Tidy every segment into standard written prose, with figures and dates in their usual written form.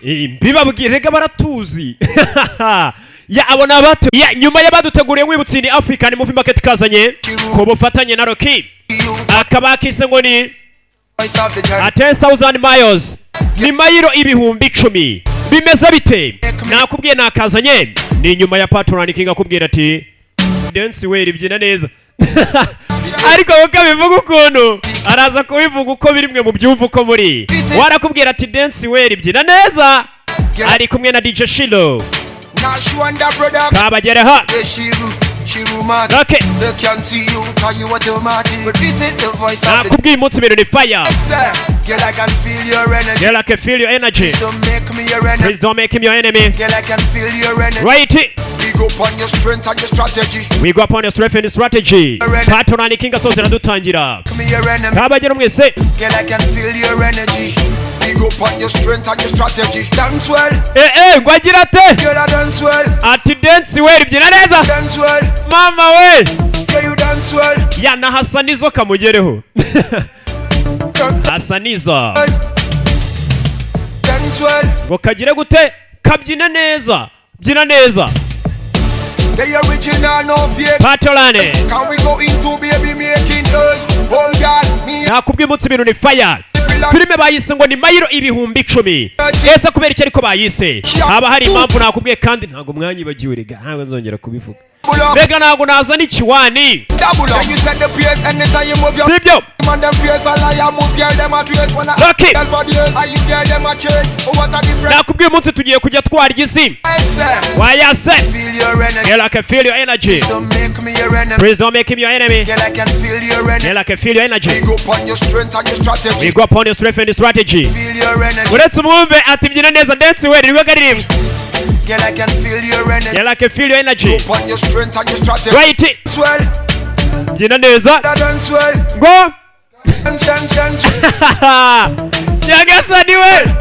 Mbibabwire rega, baratuzi ya abo ni abate ya nyuma y'abaduteguriye. Nkwibutsa, ni African Movie Market kazanye ku bufatanye na Rocky, akaba akise ngo ni Voice of the general. a 10,000 miles, ni mayiro 10,000. Bimeze bite? Nakubwiye nakazanye ni nyuma ya Patron King akubwira ati "Dance well, byina neza", ariko kuko abivuga ukuntu araza kubivuga uko biri, mwe mu byumva uko muri. Warakubwira ati "Dance well, byina neza", ari kumwe na DJ Shilo. Nash Wonder brother. Kabagereho. Yeah, Shiru, Shiru man. Okay. They can't see you 'cause you automatic. But this is the voice of the Nakubwiye umunsi ibintu ni fire. Girl, I can feel your energy. Girl, I can feel your energy. Please don't make me your enemy. Please don't make him your enemy. Girl, I can feel your energy. Right. Big up on your strength and your strategy. We go upon your strength and strategy. Patron King asoza iradutangira. Make me your enemy. Kabagera mwese. Girl, I can feel your energy. Big up on your strength and your strategy. Dance well. Eh eh, ngo agira ate? Girl, I dance well. Ati "Dance well, byina neza." Dance well. Mama we. Yeah, you dance well. Ya na Hasanizo kamugereho. Dance Hasanizo. well. Dance well. Ngo kagire gute? Kabyina neza, byina neza. The original, no fake. Patolane. Can we go into baby making? Hey, oh God, me Nakubwiye umunsi ibintu ni fire. Filime bayise ngo ni mayiro 10,000. Ese kubera icyo ariko bayise? Haba hari impamvu nakubwiye, kandi ntabwo mwanyibagiwe rega, ntabwo nzongera kubivuga. Double up, Rega ntabwo nazana ikiwani. Double up. Then you set the pace anytime you move your Sibyo? Man them face a liar move, girl them a trace when I Lucky. girl for days I you girl them a chase. Oh, what a difference. Nakubwiye umunsi tugiye kujya twarya isi wayase. Feel your energy. Girl, I can feel your energy. Don't make me your enemy. Please don't make him your enemy. Girl, I can feel your energy. Girl, I can feel your energy. Big up on your strength and your strategy. We go upon your strength and strategy. Feel your energy. Uretse umwumve ati "Mbyina neza, dance well", nibwo karirimba. Girl, I can feel your energy. Girl, I can feel your energy. Up on your strength and your strategy. Right. Swell, Byina neza. Dance well. Ngo Dance, dance, dance. Nyagasani we,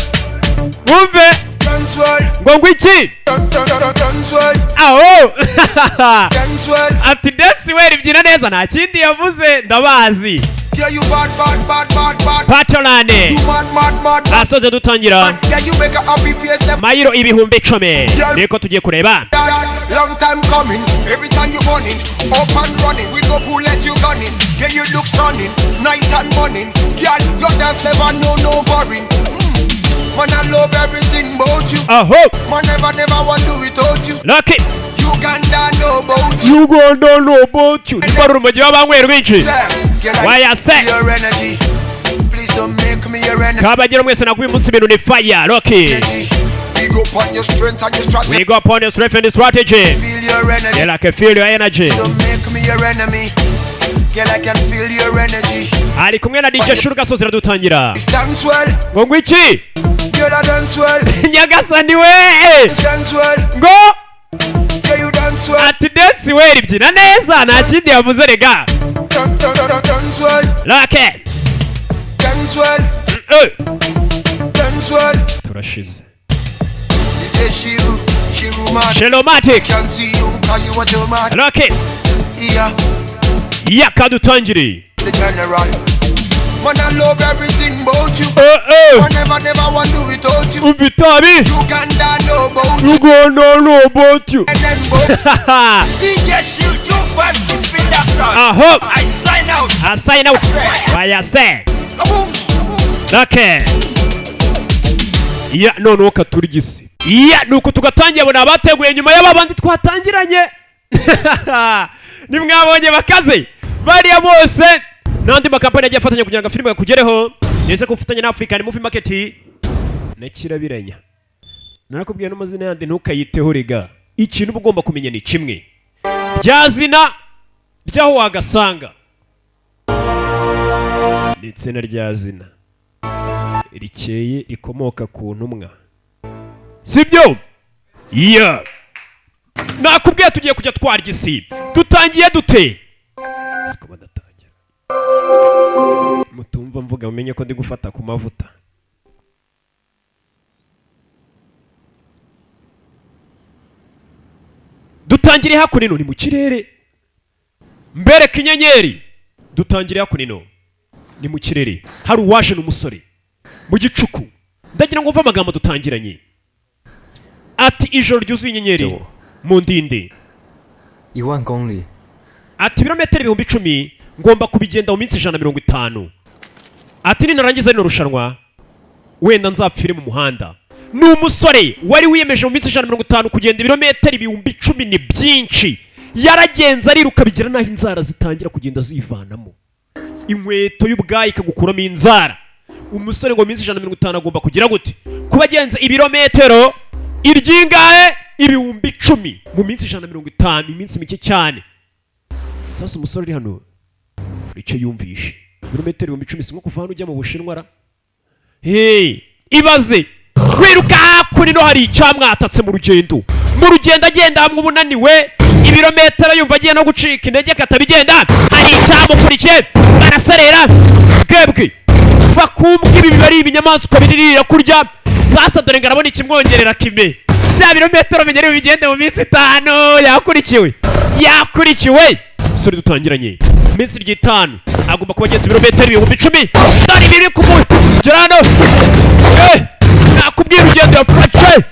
wumve. Dance well. Ngo iki? Dance, dance, dance well. Aho. Dance well. Ati "Dance well, byina neza", nta kindi yavuze, ndabazi. Yeah, you bad, bad, bad, bad, bad. Patolane. You mad, mad, mad. Asoze dutangira. Yeah, you make a happy face. Them Mayiro 10,000 niko tugiye kureba. Long time coming. Every time you running, up and running. We go bullet you gunning. Yeah, you look stunning. Night and morning. Girl, your dance never know no boring. Man, I love everything about you. Aho. Man, never, never want do without you. Lucky. Uganda know about you. You gonna know about you. Niko urumogi w'abanywera rwinshi. Yeah, girl, I Why I say? feel your energy. Please don't make me your enemy. Kabagera mwese, nakuba umunsi ibintu ni fire, Rocky. Big up on your strength and your strategy. We go upon your strength and strategy. Feel your energy. Girl, I can feel your energy. Don't make me your enemy. Girl, I can feel your energy. Ari kumwe na DJ Shuru gasozi iradutangira. Dance well. Ngo iki? Girl, I dance well. Nyagasani we. Dance well. Ngo Yeah, you dance well. ati "Dance well, byina neza", nta kindi yavuze rega. Dance, dance, dance well. Rocky. Dance well. Eh. Dance well. Turashize. Yeah, Shiru, Shiru man. Shelomatic. Can't see you 'cause you are too mad. Rocky. Yeah, Yakadutangire. The general. Man, I love everything about you. Eh eh. Man, never, never want do without you. Umva itabi. Uganda know about you. Uganda know about you. And then both. DJ Shield 256 Spin Doctor. Aho. I sign out. I sign out. Wayase. Kaboom. Okay. Ya noneho katurigisi ya nuko tugatangira, abona abateguye nyuma y'ababandi twatangiranye. Nimwabonye bakaze bariya bose n'andi makampani agiye afatanya kugira ngo filime kakugereho ndetse ko ufatanya na African Movie Market na Kirabiranya. Narakubwiye n'amazina yandi ntukayiteho rega. Ikintu uba ugomba kumenya ni kimwe, rya zina ry'aho wagasanga ndetse na rya zina rikeye rikomoka ku ntumwa, sibyo? Yeah. Nakubwiye tugiye kujya twarya isi. Dutangiye dute? Siko badatangira, mutumva mvuga mumenye ko ndi gufata ku mavuta. Dutangiriye hakuno ni mu kirere, mbereka inyenyeri. Dutangiriye hakuno ni mu kirere, hari uwaje n'umusore mu gicuku. Ndagira ngo mve amagambo dutangiranye. Ati ijoro ryuzuye inyenyeri mu ndinde. 一万公里， Ati ibirometero 10,000 ngomba kubigenda mu minsi 150. Ati ninarangiza rino rushanwa, wenda nzapfire mu muhanda. Ni umusore wari wiyemeje mu minsi 150 kugenda ibirometero 10,000. Ni byinshi. Yaragenze, ariruka, bigera n'aho inzara zitangira kugenda zivanamo, inkweto y'ubwayo ikagukuramo inzara. Umusore ngo mu minsi 150 agomba kugira gute? Kuba agenze ibirometero iryingahe? 10,000 mu minsi 150, iminsi mike cyane. Sasa umusore uri hano icyo yumvishe, ibirometero 10,000, si nko kuva hano ujya mu Bushinwa ra? Hey, ibaze wiruka hakuno, hari icyamwatatse mu rugendo. Mu rugendo agenda hamwe ubunaniwe, ibirometero yumva agiye no gucika intege, katabigenda, hari icyamukurikiye. Baraserera bwebwe, va ku mbwa. Ibi biba ari ibinyamaswa biririra kurya. Sasa dore ngo arabona ikimwongerera kime, bya birometero bigere bigende mu minsi 5. Yakurikiwe, yakurikiwe. Umusore dutangiranye, iminsi 5 agomba kuba agenze ibirometero 10,000. Dore ibiri kumugera hano. Eh, nakubwiye urugendo yafashe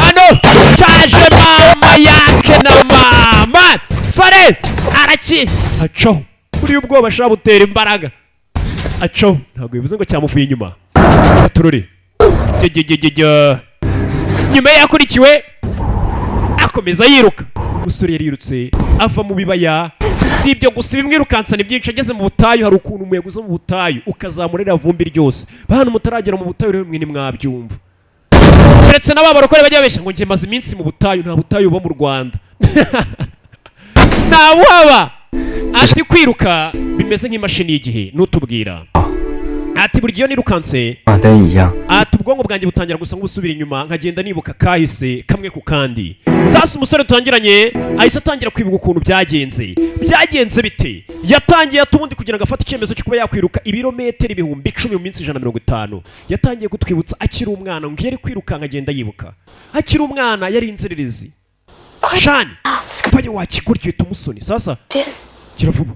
hano, cyaje mama yake na mama sore araki acaho. Buriya ubwoba ashobora butera imbaraga. Acaho, ntabwo bivuze ngo cyamuvuye inyuma. Aturore jyjyjyjya nyuma ye yakurikiwe, akomeza yiruka. Umusore yarirutse ava mu bibaya. Si ibyo gusa, ibimwirukansa ni byinshi. Ageze mu butayu, hari ukuntu umuyaga uza mu butayu ukazamura ririya vumbi ryose. Bantu mutaragera mu butayu rero, mwe ntimwabyumva, keretse na ba barokore bajya babeshya ngo njye maze iminsi mu butayu. Nta butayu buba mu Rwanda, nta buhaba. Ati kwiruka bimeze nk'imashini y'igihe nutubwira. Ati buri gihe iyo nirukanse, 马灯一样， ati ubwonko bwanjye butangira gusa nk'ubusubira inyuma, nkagenda nibuka kahise kamwe ku kandi. Sasa umusore tutangiranye ahise atangira kwibuka ukuntu byagenze. Byagenze bite? Yatangiye ati ubundi kugira ngo afate icyemezo cyo kuba yakwiruka ibirometero 10,000 mu minsi 150, yatangiye kutwibutsa akiri umwana, ngo iyo ari kwirukanka agenda yibuka akiri umwana, yari inzererezi. Shani mvanye wakigoryi uhita umusoni. Sasa gira vuba,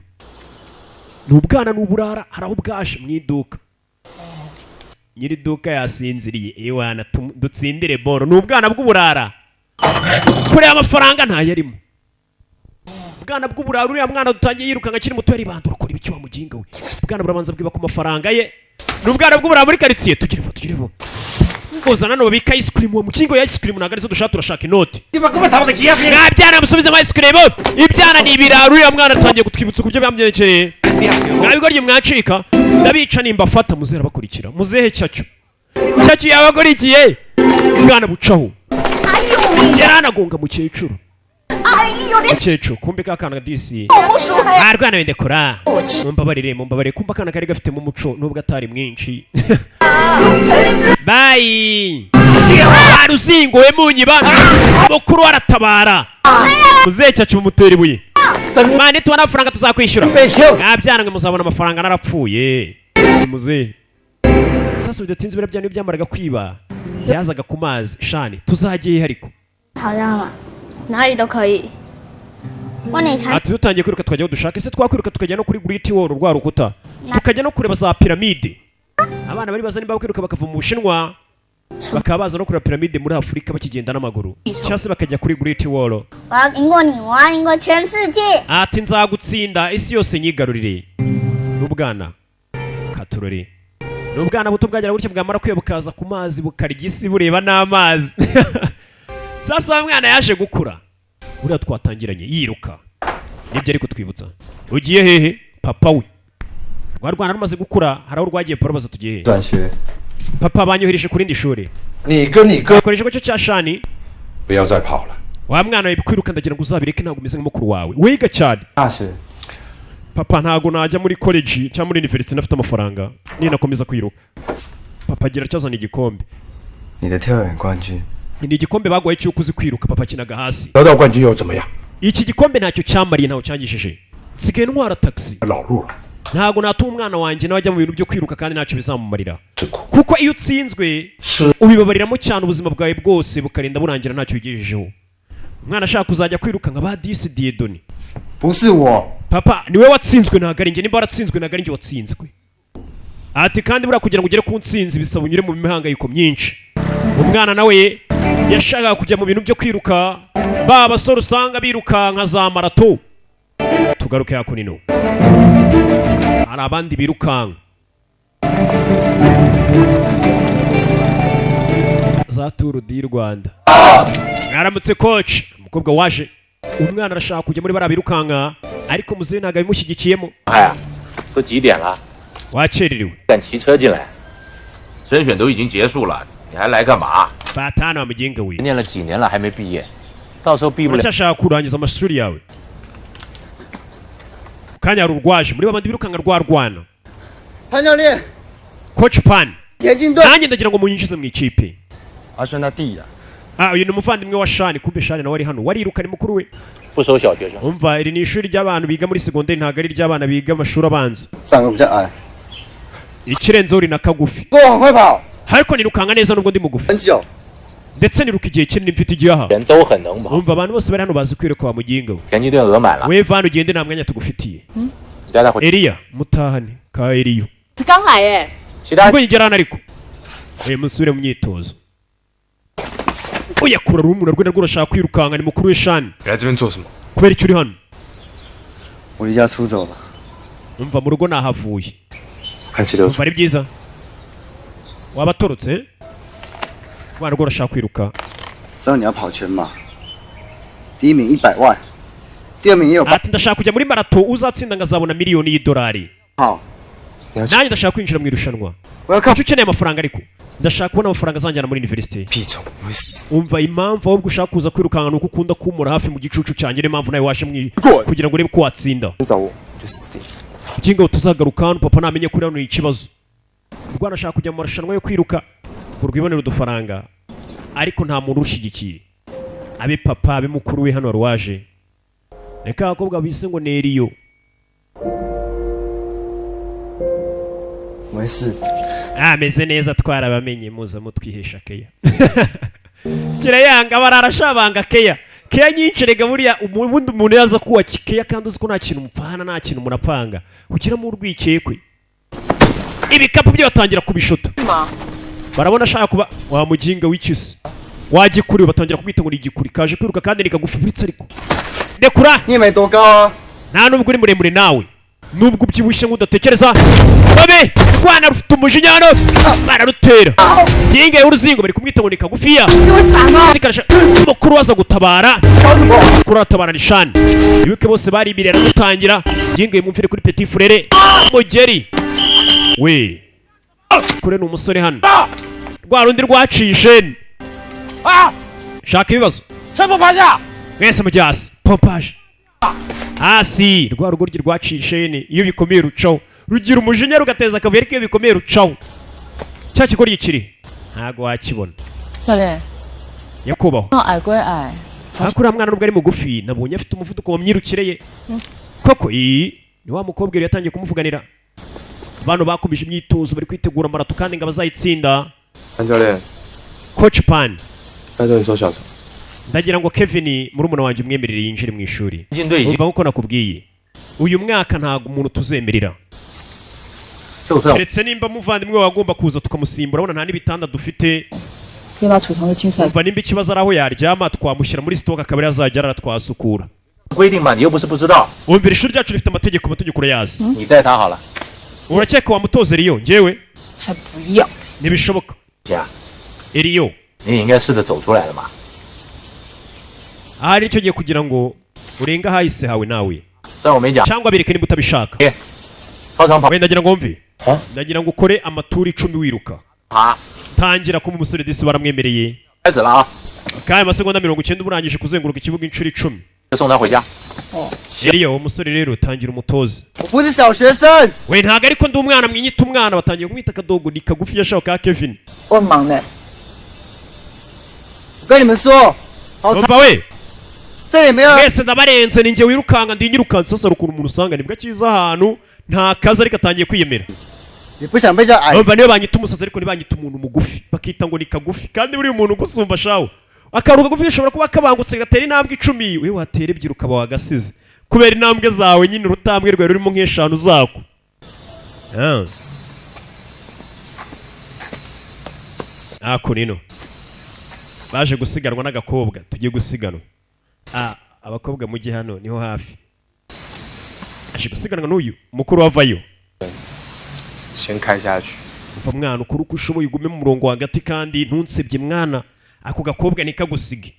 ni ubwana, ni uburara. Hari aho bwaje mu iduka, nyiri iduka yasinziriye. Ewana, dutsindire boro. Ni ubwana bw'uburara, kureba amafaranga ntayarimo. Ubwana bw'uburara, uriya mwana dutangiye yirukanka akiri muto, yaribanda urakora ibiki wa muginga we? Ubwana burabanza bwiba ku mafaranga ye. Ni ubwana bw'uburara muri karitsiye. Tugire vuba, tugire vuba. Uzana hano babika ice cream, uwo mukingo ya ice cream ntabwo arizo dushaka, turashaka inoti. Mwabyana, musubizemo ice cream. Ibyana ni ibirara. Uriya mwana atangiye kutwibutsa ku byo byamyerekeye. Mwabigoryi mwacika, ndabica nimbafata. Muzehe arabakurikira. Muzehe cyacyo cyacyo yabakurikiye. Ubwana bucaho, yaranagonga mukecuru. Mukecuru kumbe ka kana disi arwana wende kora. Mumbabarire, mumbabarire. Kumbe akana kari gafitemo umuco nubwo atari mwinshi. Bayi aruzingowe munyiba, mukuru aratabara. Muzehe cyacu mumutera ibuye. Mani tubona amafaranga tuzakwishyura. Mwabyana mwe, muzabona amafaranga narapfuye. Muzehe sasa bidatinze biriya byana byamaraga kwiba, byazaga ku mazi. Shani, tuzagiye ariko. 好样了，哪里都可以。问你才 Ati dutangiye kwiruka tukajya aho dushaka. Ese twakwiruka tukajya no kuri Great Wall, rwa rukuta, tukajya no kureba za piramide? Abana bari baza nimba kwiruka bakava mu Bushinwa, bakaba baza no kureba piramide muri Afurika bakigenda n'amaguru, cyangwa se bakajya kuri Great Wall. 我要赢过你，我要赢过全世界。 Ati nzagutsinda, isi yose nyigarurire. N'ubwana katurore, ni ubwana buto bwagera gutya, bwamara kwiba bukaza ku mazi, bukarya isi bureba n'amazi. Sasa wa mwana yaje gukura, buriya twatangiranye yiruka, nibyo ari kutwibutsa. Ugiye hehe? Papa we, rwa rwana rumaze gukura, hari aho rwagiye. Paul baza tugiye hehe? 转学， Papa, banyohereje ku rindi shuri. 你跟你哥 Bakoresha ikigo cya Shani. 不要再跑了。 Wa mwana we, kwiruka ndagira ngo uzabireke, ntabwo umeze nka mukuru wawe wiga cyane. 大学 Papa, ntabwo najya muri college cyangwa muri university nafite amafaranga ninakomeza kwiruka. Papa agira acyazana igikombe. 你的跳远冠军， Ni igikombe baguhaye cy'uko uzi kwiruka. Papa akinaga hasi. 得到冠军又怎么样？ Iki gikombe ntacyo cyamariye, ntaho cyangishije, nsigaye ntwara taxi. 老路了， Ntabwo natuma umwana wanjye nawe ajya mu bintu byo kwiruka kandi ntacyo bizamumarira, 吃苦 kuko iyo utsinzwe 吃 ubibabariramo cyane, ubuzima bwawe bwose bukarinda burangira ntacyo wigejejeho. Umwana ashaka kuzajya kwiruka nka ba disi Dieudonné. 不是我， Papa, niwe watsinzwe, ntabwo ari njye. Nimba waratsinzwe, ntabwo ari njye watsinzwe. Ati kandi buriya kugira ngo ugere ku ntsinzi bisaba unyure mu mihangayiko myinshi. Umwana nawe Yashakaga kujya mu bintu byo kwiruka, ba basore usanga birukanka za marato. Tugaruke hakuno, hari abandi birukanka za Tour du Rwanda. Mwaramutse coach. Umukobwa waje, umwana arashaka kujya muri bariya birukanka, ariko muzehe ntabwo abimushyigikiyemo. 哎呀，都几点了？ Wakererewe. 敢骑车进来？甄选都已经结束了，你还来干嘛？ Batana wa muginga we. 念了几年了还没毕业，到时候毕不了。 Uracyashaka kurangiza amashuri yawe? Kanya hari urwaje muri babandi birukanka rwarwana. 潘教练， Coach Pan, 田径队。 nanjye ndagira ngo munyinjize mu ikipe. 阿轩他弟呀。 Ah, uyu ni umuvandimwe wa Shani. Kumbe Shani nawe ari hano, warirukanye mukuru we. 不收小学生。 Umva, iri ni ishuri ry'abantu biga muri segonderi, ntabwo ari iry'abana biga amashuri abanza. 长得比较矮， Ikirenzeho uri na kagufi. 不过我很会跑， Ariko nirukanka neza nubwo ndi mugufi. 很久。 Ndetse niruka igihe kinini, mfite igihaha. 人都很能跑。 Umva, abantu bose bari hano bazi kwiruka wa muginga we. 田径队额满了， We vana ugende, nta mwanya tugufitiye. 你带他回。 Eliya mutahane ka Eliyo. 他刚来耶， 其他 Ubwo yigera hano ariko musubire mu myitozo. Uyakura rumuna rwe narwo urashaka kwirukanka, ni mukuru we Shani. 你来这边做什么？ Kubera icyo uri hano? 我离家出走了。 Umva, mu rugo nahavuye. 看气流 Umva, ari byiza wabatorotse, rwana rwo urashaka kwiruka. 知道你要跑全马，第一名100万，第二名也有八 Ati ndashaka kujya muri marato, uzatsinda ngazabona miliyoni y'idolari. 号。 Nanjye ndashaka kwinjira mu irushanwa. 我要靠 Kuki ukeneye amafaranga? Ariko ndashaka kubona amafaranga azanjyana muri university. 屁虫，你会死！ Umva, impamvu ahubwo ushaka kuza kwirukanka ni uko ukunda kumura hafi mu gicucu cyanjye, niyo mpamvu nawe waje kugira ngo urebe ko watsinda. 找我就死定了。 Ukinga utazagaruka hano papa namenye kuri hano ni ikibazo. Rwana ashaka kujya mu marushanwa yo kwiruka ngo rwibonere udufaranga, ariko nta muntu urushyigikiye, abe papa, abe mukuru we. Hano wari waje, reka abakobwa bise ngo ni Eriyo. 没事， Ameze neza, twarabamenye, muza mutwihesha keya kirayanga barara shabanga keya keya nyinshi. Rega buriya ubundi umuntu yaza kuwa keya kandi uzi ko nta kintu mupfana, nta kintu murapanga, ugiramo urwikekwe. Ibikapu bye batangira kubishota, barabona ashaka kuba wa muginga w'ikisi wagikuriwe, batangira kumwita ngo ni igikuri kaje kwiruka kandi ni kagufi buritse. Ariko ndekura. 你也没多高啊。 Nta nubwo uri muremure nawe, nubwo ubyibushye nk'udatekereza babe. Rwana rufite umujinya hano, bararutera ginga y'uruzingo, bari kumwita ngo ni kagufiya. Mukuru waza gutabara, mukuru aratabara ni Shani. Wibuke bose bari imbere aramutangira. Ginga yumvire kuri petit frere mugeri we kure ni umusore hano, rwa rundi rwaciye isheni shaka ibibazo. 全部趴下！ Mwese mujye hasi, pompaje hasi. Rwa rugoryi rwaciye isheni, iyo bikomeye rucaho, rugira umujinya rugateza akavuyo, ariko iyo bikomeye rucaho. Cya kigoryi kiri ntago wakibona. 教练， Nyakubahwa. 那矮归矮， Ariko uriya mwana nubwo ari mugufi nabonye afite umuvuduko mu myirukire ye koko. Iyi ni wa mukobwa yari yatangiye kumuvuganira. Abantu bakomeje imyitozo, bari kwitegura marato kandi ngo abazayitsinda. 潘教练， Coach Pan, 拜托你收小虫。 ndagira ngo Kevin murumuna wanjye umwemerere yinjire mu ishuri. 进队已经 Umva, nkuko nakubwiye, uyu mwaka ntabwo umuntu tuzemerera, 就算 keretse nimba muvandimwe wawe agomba kuza tukamusimbura. Urabona nta n'ibitanda dufite. 可以把储藏室清出来。 Umva, nimba ikibazo ari aho yaryama, twamushyira muri stock akaba ariyo azajya arara twasukura. 规定嘛，你又不是不知道。 Umva, iri shuri ryacu rifite amategeko, amategeko urayazi. 你带他好了。 Urakeka wamutoza Eriyo? Njyewe 才不要！ ntibishoboka. 呀， Eriyo, 你也应该试着走出来了嘛。 Ahari icyo gihe kugira ngo urenge ahahise hawe nawe. 虽然我没讲， Cyangwa bereke nimba utabishaka. 操场跑 Wenda ndagira ngo wumve, Ha? ndagira ngo ukore amaturi 10 wiruka. 爬 Tangira kuba umusore. Disi baramwemereye. 开始了啊， Kandi amasegonda 90 uba urangije kuzenguruka ikibuga inshuro 10. 就送他回家。 Eriyo, uwo musore rero tangira umutoze. 我不是小学生。 We ntabwo ariko ndi umwana, mwinyita umwana. Batangiye kumwita akadogo, ni kagufi yashaka ka Kevin. 我很忙的， 我跟你们说，好 Umva we, 这里没有 mwese ndabarenze, ni njye wirukanka, ndi nyirukanka. Sasa hari ukuntu umuntu usanga nibwo akiza ahantu nta kazi, ariko atangiye kwiyemera. 你不想被叫矮， Umva, niyo banyita umusazi, ariko ntibanyita umuntu mugufi, bakita ngo ni kagufi. Kandi buriya umuntu ugusumba shawe, akantu kagufi gashobora kuba kabangutse gatera intambwe 10, we watera 2 ukaba wagasize kubera intambwe zawe nyine, urutambwe rwawe rurimo nk'eshanu zako. Ah. Ako nino Baje gusiganwa n'agakobwa, tugiye gusiganwa. Ah, abakobwa mujye hano, niho hafi. Aje gusiganwa n'uyu mukuru wavayo. 先开下去。 Umva mwana, ukora uko ushoboye ugume mu murongo hagati kandi ntunsebye mwana, ako gakobwa ntikagusige.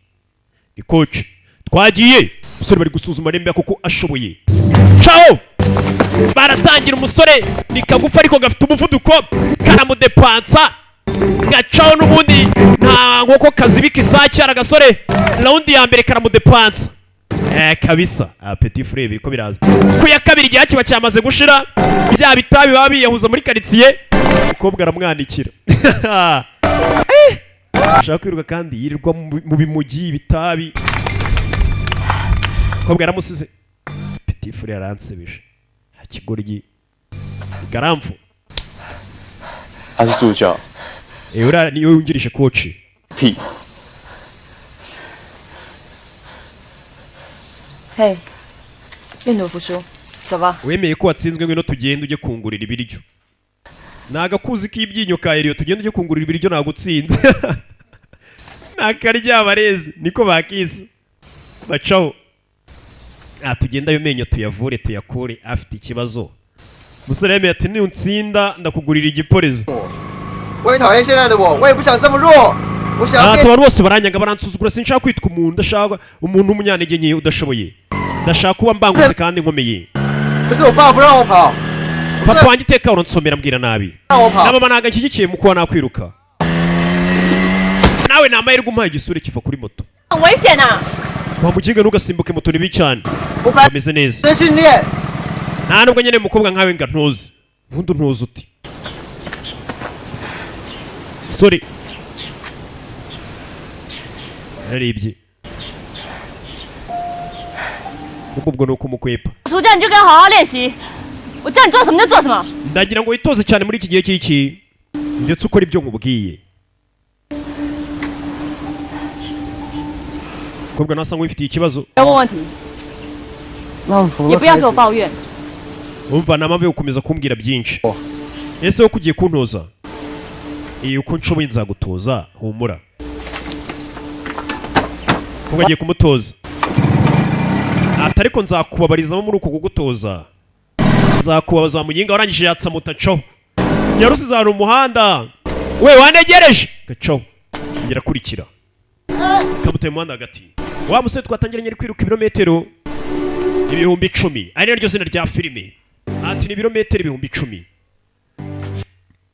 Ni coach. Twagiye, umusore bari gusuzuma rembe kuko ashoboye. Ciao, baratangira. Umusore ni kagufi ariko gafite umuvuduko, karamudepansa gacaho. N'ubundi nta nkoko kazibika isake. Hari agasore, round ya mbere karamudepansa. Eh, kabisa. Ah, petit frère, biriko biraza. Ku ya kabiri igihe kiba cyamaze gushira, bya bitabi baba biyahuza muri quartier. Umukobwa aramwandikira. Eh, ashaka kwiruka kandi yirirwa mu bimugi, ibitabi. Umukobwa yaramusize. Petit frère aransebije, ikigoryi garamfu. 他是助教。 Eh, uriya niyo yungirije coach. 屁！ 嘿，愿赌服输，走吧。 Wemeye ko watsinzwe, ngwino tugende ujye kungurira ibiryo. Ni agakuzi k'ibyinyo ka Eliyo. Tugende ujye kungurira ibiryo, nagutsinze. Ni akaryabarezi niko bakise. Bacaho. Ah, tugende ayo menyo tuyavure, tuyakure, afite ikibazo. Umusore yemeye ati: "Nutsinda ndakugurira igiporezo." 我也讨厌现在的我，我也不想这么弱，我想要 Ati 变。 abantu bose baranyanga, baransuzugura, sinshaka kwitwa umuntu udashaka, umuntu w'umunyantege nke udashoboye. Ndashaka kuba mbangutse kandi nkomeye. 可是我爸不让我跑， Papa wanjye iteka uransomera, ambwira nabi. 让我跑 Na mama ntabwo anshyigikiye mu kuba nakwiruka. Nawe ni amahirwe umpaye igisure kiva kuri moto. 很危险啊！ Wa muginga, ntugasimbuke moto, ni bibi cyane. 我白 Ameze neza. 天训练， Nta nubwo nyine umukobwa nkawe nga ntuzi ubundi ntuzi uti sorry. Yararebye ubwo ubwo ni uko umukwepa. 暑假你就跟我好好练习，我叫你做什么就做什么。 Ndagira ngo witoze cyane muri iki gihe cy'iki, ndetse ukora ibyo nkubwiye. Umukobwa nawe asa nk'uwifitiye ikibazo. 不要问问题， 那我从 也不要给我抱怨。 Umva, nta mpamvu yo gukomeza kumbwira byinshi. Ese wowe ugiye kuntoza? Iyo uko nshoboye nzagutoza, humura. Kuko agiye kumutoza ati: "Ariko nzakubabarizamo muri uko kugutoza, nzakubabaza." Muginga warangije yatsa moto, acaho. Yarusize ahantu mu muhanda we wantegereje, gacaho ngerakurikira, kamuteye mu muhanda hagati. Wa musore twatangiranye ari kwiruka ibirometero 10,000, ari naryo zina rya filime. Ati ni ibirometero 10,000.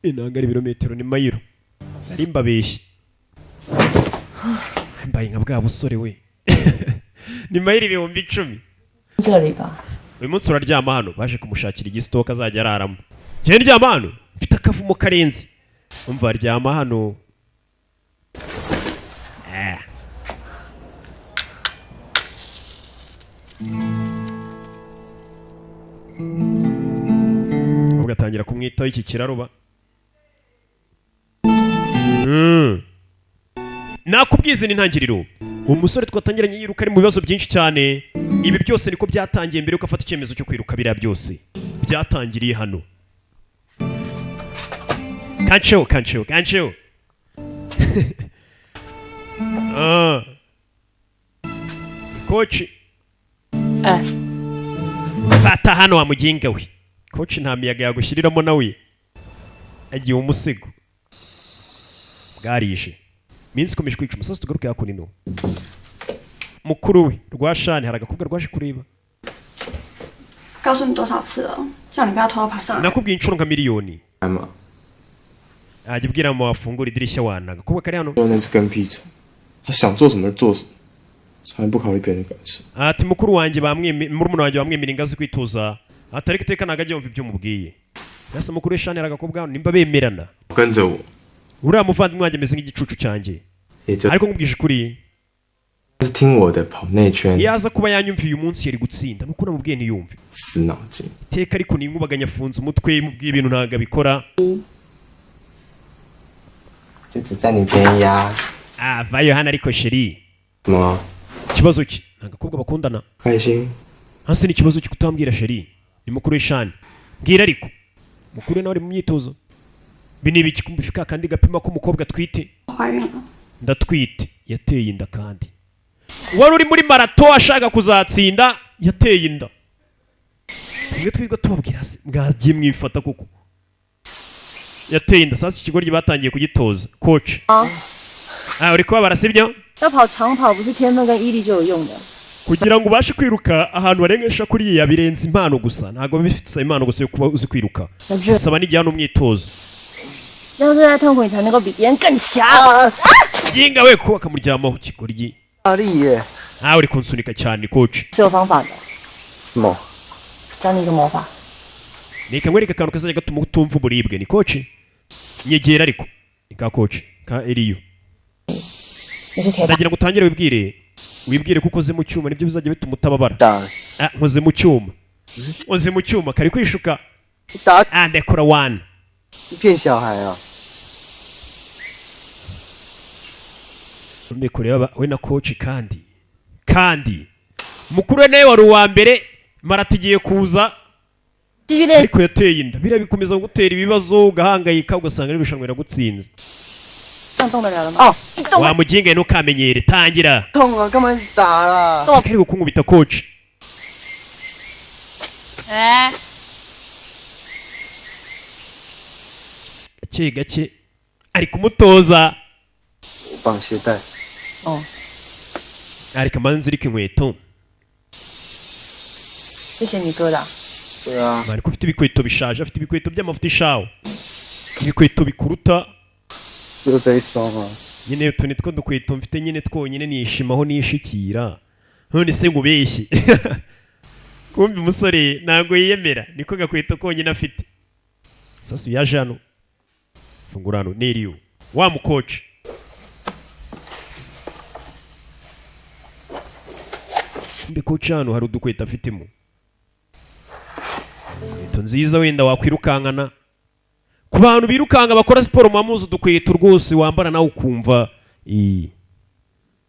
Inanga ari ibirometero, ni mayiro. Nari mbabeshye, mbaye nka bwa busore we. Ni mayiro 10,000. 这里吧， Uyu munsi uraryama hano. Baje kumushakira igisitoka azajya araramo. Njye ndyama hano, mfite akavumo karenze. Umva, ryama hano. Eh. Ugatangira kumwitaho, iki kiraruba. Nakubwiza ni intangiriro. Umusore twatangiranye yiruka ari mu bibazo byinshi cyane. Ibi byose niko byatangiye mbere yuko afata icyemezo cyo kwiruka. Biriya byose byatangiriye hano. Kanceho, kanceho, kanceho. Ah. Coach. 哎， Fata hano wa muginga we. Coach nta miyaga yagushyiriramo, nawe agiye umusigo. Bwarije, iminsi ikomeje kwica umusasu. Tugaruke hakuno. Mukuru we rwashani, hari agakobwa rwaje kureba. 告诉你多少次了，叫你不要偷偷爬上来。 Nakubwiye inshuro nka miliyoni. 嘛， Ajya ubwira mama wafungura idirishya wana. Agakobwa kari hano. 说那只跟屁虫，他想做什么就做什么，从来不考虑别人的感受。 Ati mukuru wanjye bamweme, murumuna wanjye bamwemera ingazi kwituza, ati ariko iteka ntabwo ajya yumva ibyo mubwiye. Yasa mukuru we shani, hari agakobwa hano nimba bemerana. 跟着我， Uriya muvandimwe wanjye ameze nk'igicucu cyanjye. 也就 Ariko nkubwije ukuri, 是听我的跑内圈， iyo aza kuba yanyumviye uyu munsi yari gutsinda, nuko namubwiye ntiyumve. 死脑筋。 Iteka ariko ni inkubaganya, afunze umutwe, mubwiye ibintu ntabwo abikora. 就只占你便宜啊？ Ah, vayo hano ariko chérie. 什么？ Ikibazo ki? Ni agakobwa bakundana. 开心？ Hasi ni ikibazo cyo kutambwira chérie. Ni mukuru w'ishani, mbwira. Ariko mukuru we nawe ari mu myitozo. Ibi ni ibiki? Kumva ka kandi gapima ko umukobwa atwite. 怀孕了， Ndatwite. Yateye inda, kandi wari uri muri marato ashaka kuzatsinda, yateye inda. Tumwe twirirwa tubabwira se, mwagiye mwifata kuko yateye inda. Sasa ikigoryi batangiye kugitoza coach. Ah, uri kubabara, sibyo? 要跑长跑不是天分跟毅力就有用的。 Kugira ngo ubashe kwiruka ahantu harengesha kuriya birenze impano gusa, ntabwo biba bifite impano gusa yo kuba uzi kwiruka, bisaba n'igihe n'umwitozo. 要是在痛苦，你才能够比别人更强。 Yinga we ko akamuryamaho kigoryi. 大力耶！ Nawe uri kunsunika cyane, coach. 是有方法的，什么？ 教你一个魔法。 Reka nkwereke akantu kazajya gatuma utumva uburibwe. Ni coach, nyegera ariko ni ka coach ka Eliyo. 你是铁打， Ndagira ngo utangire wibwire, wibwire ko ukoze mu cyuma, nibyo bizajya bituma utababara. Ah, nkoze mu cyuma, nkoze mu cyuma, kari kwishuka. 打 Ah, ndekura one. 你骗小孩啊！ Ndi kureba we na coach, kandi mukuru we nawe wari uwa mbere, marato igiye kuza. 继续练 Ariko yateye inda, biriya bikomeza gutera ibibazo, ugahangayika, ugasanga n'irushanwa riragutsinze. 这样动得了了吗？哦，动 Wa muginga, ntukamenyere, tangira. 痛啊！干嘛一直打啦？ Kari kunkubita, coach. 哎， Gake gake ari kumutoza. 我绑鞋带。 哦， Ariko amanzirika inkweto. 谢谢你哥的啊。 对啊， Mani ko ufite ibikweto bishaje, afite ibikweto by'amavuta ishawe, ibikweto bikuruta. 就这一双啊。 Nyine utu ni two dukweto mfite nyine twonyine, nishimaho nishikira. None se ngo ubeshye? Kumva umusore ntabwo yiyemera, niko gakweto konyine afite. Sasu yaje hano, fungura hano neriyo wa mukoci. Mbe coach, hano hari udukweto afitemo, inkweto nziza wenda wakwirukankana. Ku bantu birukanka bakora siporo, muba muzi udukweto rwose wambara nawe ukumva iyi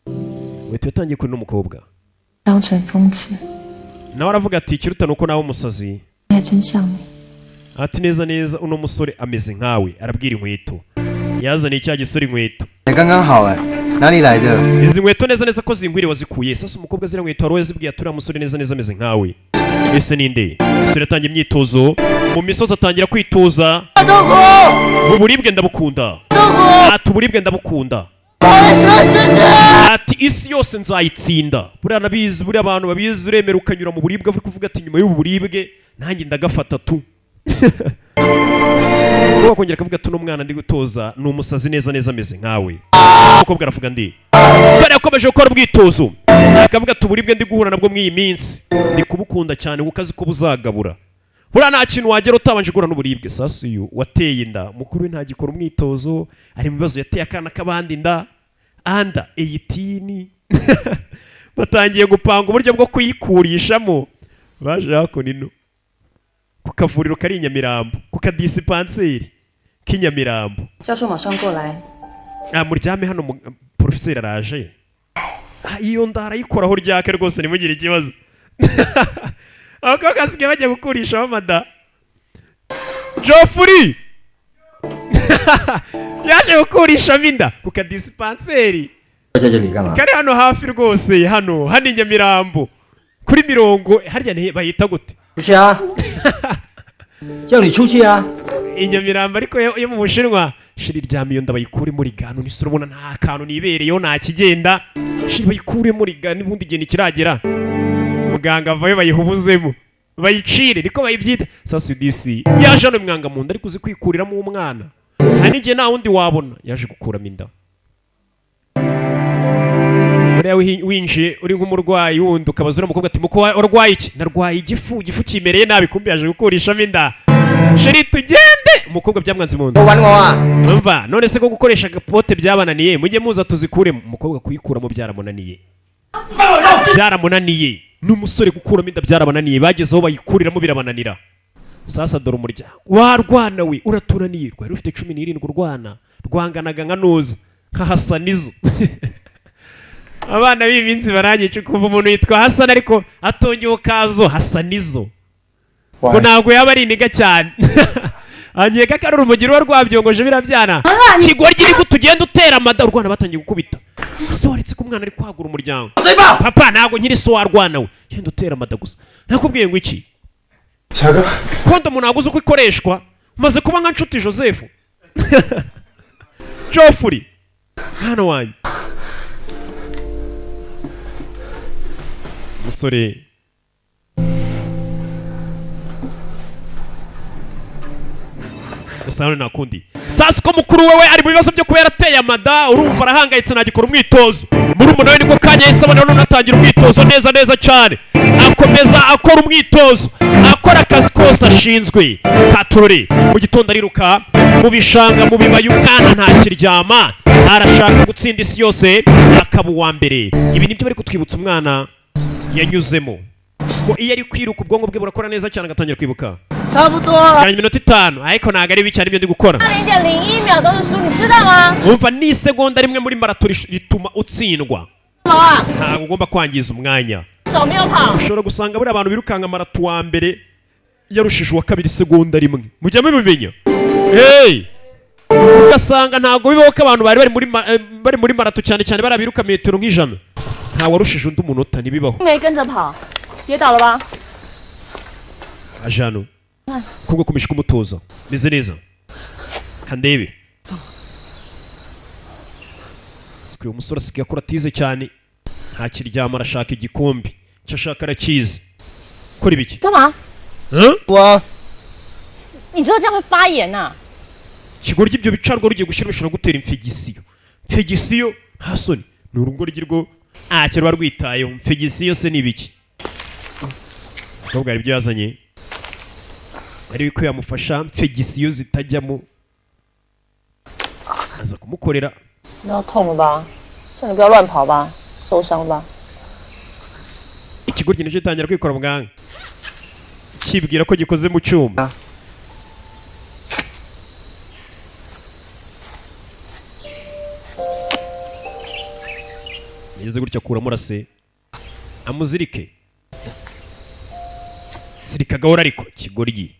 inkweto. Yatangiye kuri n'umukobwa. 当成疯子， Nawe aravuga ati ikiruta ni uko nawe umusazi. 还真像你。 Ati neza neza uno musore ameze nkawe. Arabwira inkweto yazaniye cya gisore inkweto. 才刚刚好哎，哪里来的？ Izi nkweto neza neza ko zingwiriye, wazikuye? Sasa umukobwa ziriya nkweto wari wazibwiye ati uriya musore neza neza ameze nkawe. Ese ninde? Umusore yatangiye imyitozo mu misozi, atangira kwitoza. Uburibwe ndabukunda, ati uburibwe ndabukunda, ati isi yose nzayitsinda. Buriya nabizi, buriya abantu babizi, uremera ukanyura mu buribwe uri kuvuga ati nyuma y'ubu buribwe nanjye ndagafata tu. Kuba akongera akavuga ati uno mwana ndi gutoza ni umusazi, neza neza ameze nkawe. Ese umukobwa aravuga ndi? Umusore yakomeje gukora ubwitozo, akavuga ati uburibwe ndi guhura nabwo mw'iyi minsi ndi kubukunda cyane, kuko azi ko buzagabura. Buriya nta kintu wagera utabanje guhura n'uburibwe. Sasa uyu wateye inda, mukuru we ntagikora umwitozo, ari mu bibazo, yateye akana k'abandi inda anda 18, batangiye gupanga uburyo bwo kuyikurishamo. Baje hakuno ino ku kavuriro kari i Nyamirambo, ku kadisipanseri k'i Nyamirambo. 教授马上过来， Ah, muryame hano, porofeseri araje. Ah, iyo nda arayikoraho ryake rwose, ntimugire ikibazo. Abakobwa basigaye bajya gukurishamo amada. Jofuri yaje gukurishamo inda ku kadisipanseri 在这里干嘛？ kari hano hafi rwose, hano hano i Nyamirambo kuri mirongo harya ni bayita gute? 出去啊！叫你出去啊！ I Nyamirambo ariko yo mu Bushinwa. Shiri ryama iyo nda bayikure muri gano nise, urabona nta kantu nibereyeho, nta kigenda. Shiri bayikure muri gano, ubundi igihe ntikiragera. Muganga avayo, bayihubuzemo, bayicire, niko bayibyita. Sasa disi yaje hano mwanga mu nda, ariko uzi kwikuriramo umwana hari n'igihe nta wundi wabona. Yaje gukuramo inda. Buriya winjiye uri nk'umurwayi wundi, ukabaza uriya mukobwa ati muko warwaye iki? Narwaye igifu, igifu kimereye nabi. Kumbi yaje gukurishamo inda. Sheri tugende. Umukobwa byamwanze mu nda. Umva, none se ko gukoresha agapote byabananiye, mujye muza tuzikuremo. Umukobwa kuyikuramo byaramunaniye, byaramunaniye. N'umusore gukuramo inda byarabananiye, bageze aho bayikuriramo birabananira. Sasa dore umuryango warwana we uratunaniye, rwari rufite 17, urwana rwanganaga nka nuza nka Hasanizo. Abana b'iminsi baranyica, ukumva umuntu yitwa Hasani ariko atongeye ukazo Hasanizo, ngo ntabwo yaba ari iniga cyane. Agiye ko ari urumogi ruba rwabyongoje birabyana. Kigoryi, ni gute ugenda utera amada? Urwana batangiye gukubita. Ese waretse ko umwana ari kwagura umuryango? Papa, ntabwo nkiri so warwana we. Genda utera amada gusa. Nakubwiye ngo iki? 小哥， Kondomu ntabwo uzi uko ikoreshwa. Maze kuba nka Nshuti Joseph Jofuri, mwana wanjye. Umusore gusa hano nta kundi. Sasa uko mukuru wewe ari mu bibazo byo kuba yarateye amada, urumva arahangayitse, ntagikora umwitozo. Murumuna we niko kanya yahise abona, none atangira umwitozo neza neza cyane, akomeza akora umwitozo, akora akazi kose ashinzwe. Katurore mu gitondo ariruka mu bishanga, mu bibaya, umwana ntakiryama, arashaka gutsinda isi yose akaba uwa mbere. Ibi nibyo bari kutwibutsa umwana yanyuzemo, ngo iyo ari kwiruka ubwonko bwe burakora neza cyane, agatangira kwibuka. 差不多了。 Sigaranye iminota 5, ariko ntabwo ari bibi cyane ibyo ndi gukora. 0.01秒都是输，你知道吗？ Umva, n'isegonda rimwe muri marato rituma utsindwa. 好啊， Ntabwo ugomba kwangiza umwanya. 手没有跑。 Ushobora gusanga buriya abantu birukanka marato, wa mbere yarushije uwa kabiri isegonda rimwe. Mujya mubimenya? Hey! Ugasanga ntabwo bibaho ko abantu bari bari muri marato, cyane cyane bariya biruka metero nk'100, nta warushije undi umunota, ntibibaho. 没跟着跑，跌倒了吧？ Aje hano, umukobwa akomeje kumutoza. Meze neza, kandebe. Uyu umusore asigaye akora atize cyane, ntakiryama, arashaka igikombe. Icyo ashaka arakizi. Kora ibiki? 干嘛？ Huh? 我 你知道这样会发炎呐、 Ikigoryi, ibyo bicarwa rugiye gushyira bishobora gutera infection. Infection, nta soni, ni urugoryi rwo ntacyo ruba rwitayeho. Infection se ni ibiki? Umukobwa hari ibyo yazanye ari ko yamufasha infection zitajyamo, aza kumukorera. 要痛了吧？叫你不要乱跑吧，受伤吧。 Ikigoryi nicyo gitangira kwikora muganga, kibwira ko gikoze mu cyuma. Yageze gutya akuramo rase amuzirike. Zirika gahora ariko, kigoryi.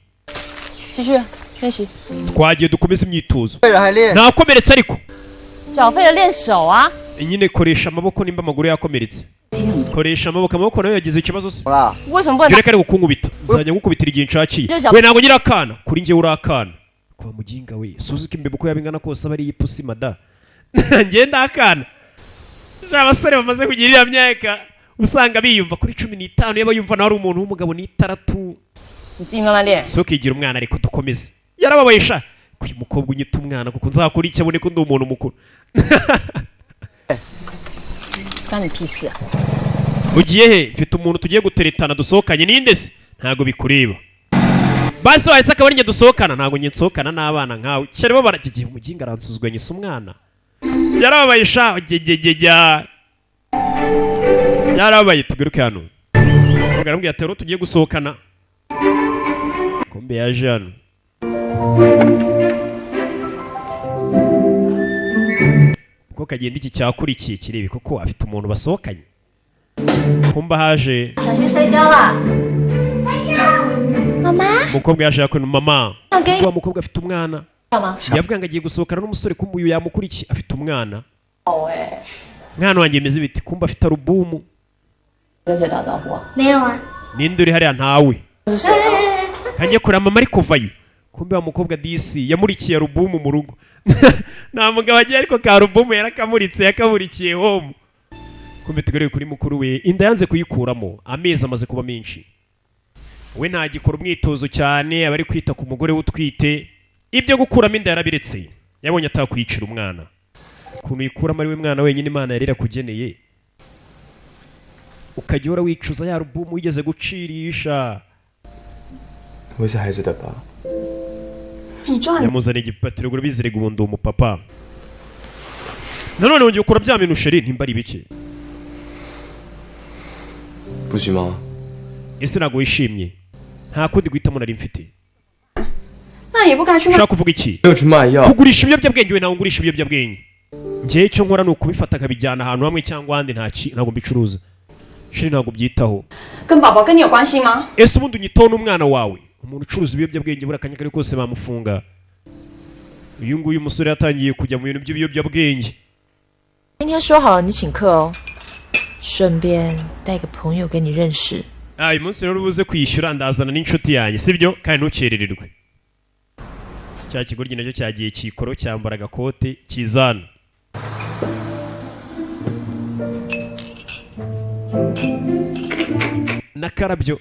继续练习， Twagiye, dukomeze imyitozo. 对了，还练。 Ntakomeretse ariko. 脚废了练手啊。 Nyine koresha amaboko. Nimba amaguru yakomeretse, koresha amaboko. Amaboko nayo yagize ikibazo se? 好啦， 为什么不能打？ Reka ari kunkubita, nzajya ngukubitira igihe nshakiye. We, ntabwo ngira akana. Kuri njye uri akana kwa muginga we. Suzi ko imbeba uko yaba ingana kose aba ari ipusi mada. Njye ndakana. Abasore bamaze kugira iriya myaka usanga biyumva kuri 15, yaba yumva nawe ari umuntu w'umugabo n'itandatu. 你自己慢慢练。 Si ukigira umwana ariko, dukomeze. Yarababaye sha. Uyu mukobwa unyita umwana kuko nzakora icyo abone ko ndi umuntu mukuru. 关你屁事啊！ Ugiye he? Mfite umuntu tugiye guteretana dusohokanye. Ninde se? Ntabwo bikureba. Basi wahise akaba ari njye dusohokana. Ntabwo njye nsohokana n'abana nkawe. Cyane bo baragiye. Umuginga aransuzugura, nyisa umwana. Yarababaye sha, gegegega, yarababaye. Tugaruke hano. Umugabo aramubwira ati rero tugiye gusohokana. Kumbe yaje hano. Uko kagenda iki cyakurikiye kirebe koko afite umuntu basohokanye. Kumba haje 想去睡觉啦。妈妈， umukobwa yaje yakora mama. Okay. Wa mukobwa afite umwana. 干嘛？ Yavuga ngo agiye gusohokana n'umusore, kumbe uyu yamukurikiye afite umwana. 好哎， Mwana wanjye, meze biti? Kumba afite alubumu. 跟谁打招呼啊？ 没有啊。 Ninde uri hariya? Ntawe. 这是谁啊？ Kanjye kureba mama ari kuvayo. Kumbe wa mukobwa disi yamurikiye alubumu mu rugo. Nta mugabo agiye, ariko ka alubumu yarakamuritse, yakamurikiye home. Kumbe tugaruye kuri mukuru we, inda yanze kuyikuramo, amezi amaze kuba menshi. We ntagikora umwitozo cyane, aba ari kwita ku mugore we utwite. Ibyo gukuramo inda yarabiretse, yabonye atakwicira umwana. Ukuntu uyikuramo ari we mwana wenyine Imana yari yarakugeneye, ukajya uhora wicuza ya alubumu wigeze gucirisha. 我是孩子的爸。 你撞 Yamuzaniye igipatiro ngo bizirega. Ubu ndi umupapa. Nanone wongeye ukora bya bintu chéri, ntimba ari ibiki? 不行吗？ Ese ntabwo wishimye? Nta kundi guhitamo nari mfite. 那也不该去卖 Ushaka kuvuga iki? 没有去卖药， Kugurisha ibiyobyabwenge? We, ntabwo ngurisha ibiyobyabwenge. Njyewe icyo nkora ni ukubifata nkabijyana ahantu hamwe cyangwa ahandi. Ntabwo mbicuruza chéri, ntabwo byitaho. 跟宝宝跟你有关系吗？ Ese ubundi unyitaho n'umwana wawe? Umuntu ucuruza ibiyobyabwenge buri akanya kari kose bamufunga. Uyu nguyu umusore yatangiye kujya mu bintu by'ibiyobyabwenge. 今天说好了你请客哦，顺便带个朋友给你认识。 Ah, uyu munsi rero ubuze kwishyura, ndazana n'inshuti yanjye, sibyo? Kandi ntukerererwe. Cya kigoryi nacyo cyagiye kikoro, cyambara agakote kizana. N'akarabyo.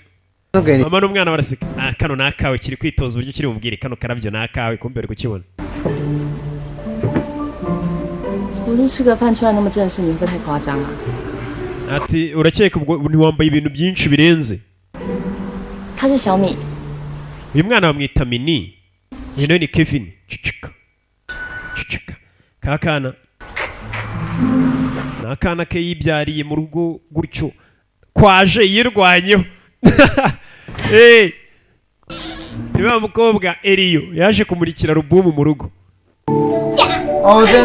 Mama n'umwana baraseka. Ah, kano ni akawe. Kiri kwitoza uburyo kiri bumubwire kano karabyo ni akawe, kumbe bari kukibona. 不是吃个饭穿得那么正式，你会不会太夸张啊？ Ati urakeka ubwo ntiwambaye ibintu byinshi birenze? 他是小米， Uyu mwana bamwita Mini, uyu nawe ni Kevin. Cicika cicika, ka kana ni akana ke yibyariye mu rugo gutyo kwaje yirwanyeho. Eh, ni wa mukobwa Eriyo yaje kumurikira alubumu mu rugo.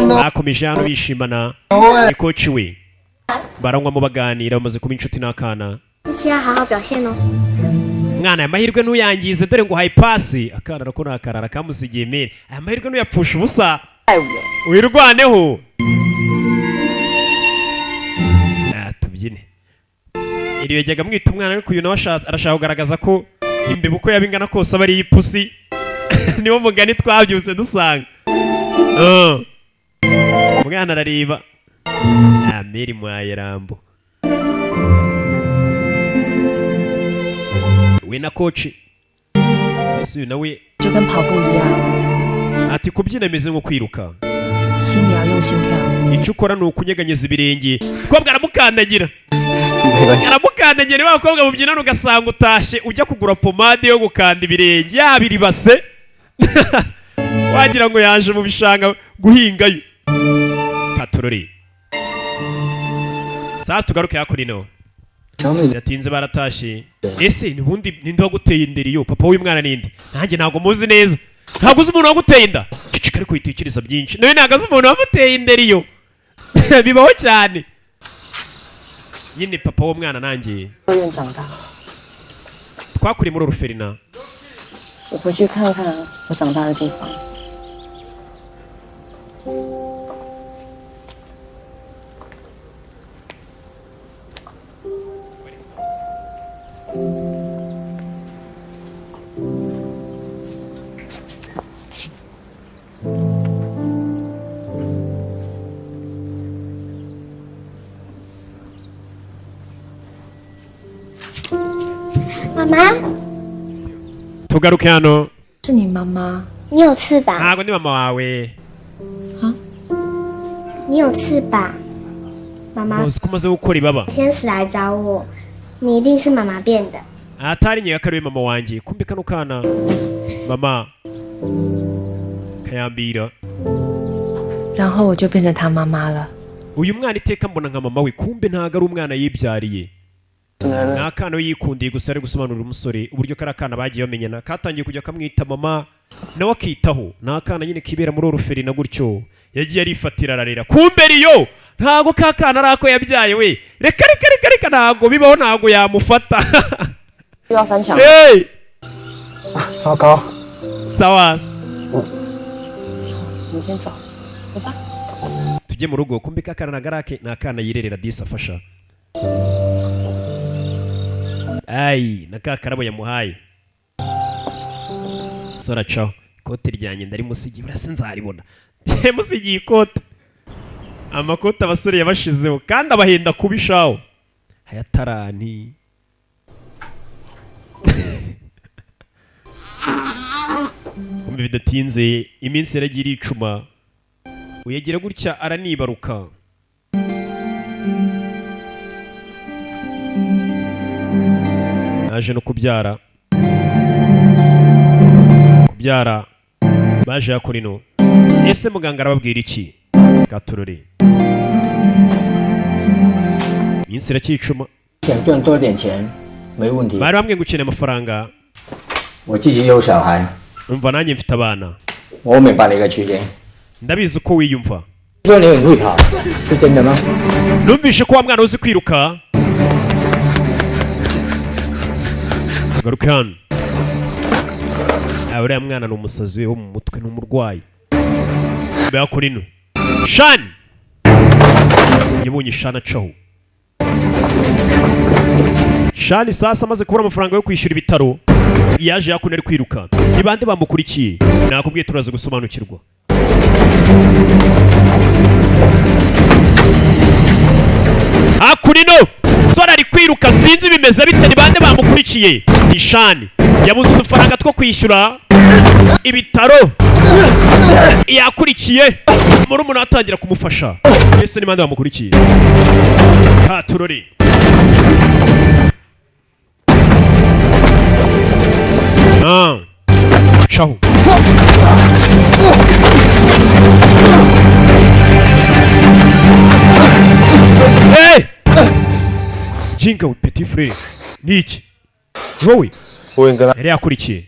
Bakomeje hano bishimana, ni coach we, baranywamo baganira, bamaze kuba inshuti n'akana. 这次要好好表现哦。 Mwana, aya mahirwe ntuyangize, dore ngo uhaye pasi. Akana nako ni akarara kamusigiye mere. Aya mahirwe ntuyapfusha ubusa, wirwaneho. Ah, tubyine. Iri yajyaga amwita umwana, ariko uyu nawe arashaka kugaragaza ko imbeba uko yaba ingana kose aba ari iy'ipusi. Niwo mugani twabyutse dusanga. Ah. Umwana arareba. Ah, meri mwaye rambo we na coach sasa uyu nawe. 就跟跑步一样， Ati kubyina bimeze nko kwiruka. 心也要用心跳。 Icyo ukora ni ukunyeganyeza ibirenge. Umukobwa aramukandagira, aramukandagira. Niba abakobwa mubyinana ugasanga utashye ujya kugura pomade yo gukanda ibirenge, yaba iribase wagira ngo yaje mu bishanga guhingayo. Katorori, sasa tugaruke hakurino. Biratinze baratashye. Ese ubundi ninde waguteye inda? Iyo papa w'uyu ninde? Nanjye ntabwo muzi neza. Ntabwo uzi umuntu waguteye inda? Cicika ariko witekereza byinshi. Nawe ntabwo azi umuntu wamuteye inda. Iyo bibaho cyane nyine. Papa w'umwana nanjye 幼儿园长大， twakuriye muri orphelinat. 我回去看看我长大的地方。 妈妈， Tugaruke hano. 是你妈妈， 你有翅膀， Ntabwo ndi mama wawe. 你有翅膀。妈妈， Uzi ko umaze gukora ibaba? 天使来找我，你一定是妈妈变的。 Atari nyina ko ari we mama wanjye. Kumbe kano kana mama kayambira. 然后我就变成她妈妈了。 Uyu mwana iteka mbona nka mama we. Kumbe ntabwo ari umwana yibyariye, ni akana we yikundiye gusa. Ari gusobanurira umusore uburyo kari akana bagiye bamenyana, katangiye kujya kamwita mama nawe akitaho. Ni akana nyine kibera muri orphelinat gutyo, yagiye arifatira ararera. Kumbe riyo ntabwo ka kana ari ako yabyaye we. Reka reka reka reka, ntabwo bibaho, ntabwo yamufata. 又要翻墙？ Hey! 糟糕， Sawa. 我们先走，走吧。 Tujye mu rugo. Kumbe ka kana na garake ni akana yirerera disi afasha. Ayi na ka karabo yamuhaye sora caho. Ikote ryanjye ndarimusigiye, burase nzaribona. Yamusigiye ikote. Amakote abasore yabashizeho kandi abahenda kubishaho hayatarani. Kumbe bidatinze iminsi yaragiye iricuma, uyagira gutya aranibaruka. Yaje no kubyara. Kubyara baje yakora ino. Ese muganga arababwira iki? Gaturore, iminsi iracyicuma. 想赚多点钱，没问题。 Bari bamwe ngo ukeneye amafaranga. 我自己有小孩， Umva, nanjye mfite abana. 我明白你嘅处境。 Ndabizi uko wiyumva. 说你很会跑，是真的吗？ Numvishe ko wa mwana uzi kwiruka. Garuke hano. Uriya mwana ni umusazi wo mu mutwe, ni umurwayi. Mbega ino Shani yabonye Shani acaho. Shani sasa amaze kubura amafaranga yo kwishyura ibitaro, yaje yakuno ari kwiruka. Ni bande bamukurikiye? Nakubwiye turaza gusobanukirwa. Hakurino sora ari kwiruka, sinzi bimeze bite, ni bande bamukurikiye? Ni Shani yabuze udufaranga two kwishyura ibitaro, yakurikiye murumuna atangira kumufasha. Ese ni bande bamukurikiye? Ha turori. Ah. Ciao. Hey! Jinga petit frère. Niki? Wowe. Yari yakurikiye.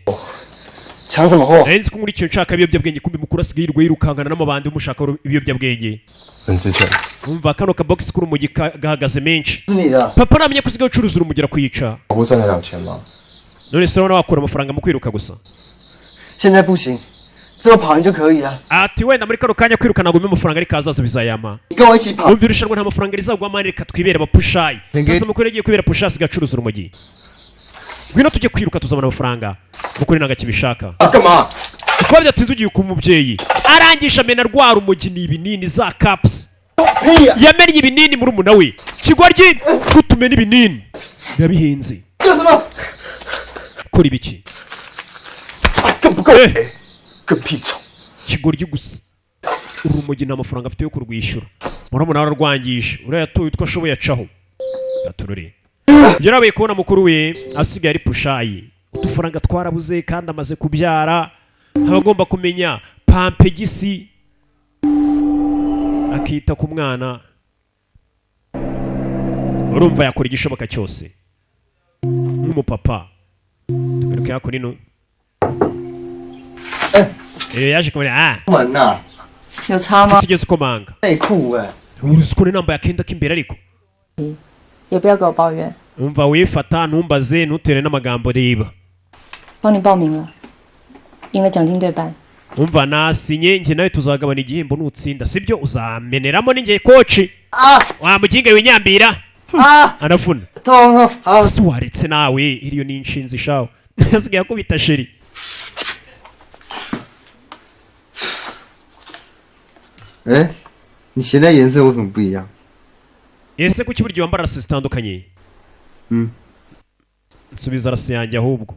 Nzi ko nkurikiye nshaka ibiyobyabwenge, kumbi mukuru asigaye yirirwa yirukankana n'amabandi umushaka ibiyobyabwenge. Umva kano ka box k'urumogi gahagaze menshi. Papa namenye ko usigaye ucuruza urumogi arakwica. None se urabona wakura amafaranga mu kwiruka gusa? Ati wenda muri kano kanya kwiruka nagumye amafaranga ariko azaza bizayama. Umva irushanwa nta mafaranga rizagwa mani, reka twibere abapushayi. Sasa mukuru yagiye kwibera pushayi asigaye acuruza urumogi. Ngwino tujye kwiruka tuzabona amafaranga. Mukuru ntabwo akibishaka. Kuba byatinze ugiye ku mubyeyi. Arangije amena rwa rumogi ni ibinini za caps. Yamennye ibinini muri umuna we. Kigoryi kutumena ibinini. Biba bihenze. Kora ibiki? Kigoryi gusa. Urumogi nta mafaranga afite yo kurwishyura. Murumuna we ararwangisha. Uriya yatuye utwo ashoboye acaho. Gaturure. Yarabaye kubona mukuru we asigaye ari pushayi. Udufaranga twarabuze kandi amaze kubyara. Abagomba kumenya pampegisi akita ku mwana. Urumva yakora igishoboka cyose nk'umupapa. Tugaruke yako nino. Yaje kubona tugeze ukomanga. Uzi ko nambaye akenda k'imbere ariko. Umva wifata ntumbaze ntutere n'amagambo reba. Umva nasinye njye nawe tuzagabana igihembo nutsinda, sibyo? Uzameneramo ninjye koci. Wa muginga winyambira. Arafuna. Si waretse nawe iriyo ni inshinzi shawo. Asigaye akubita sheri. Ese kuki buryo wambara rasi zitandukanye? Nsubiza rasi yanjye ahubwo.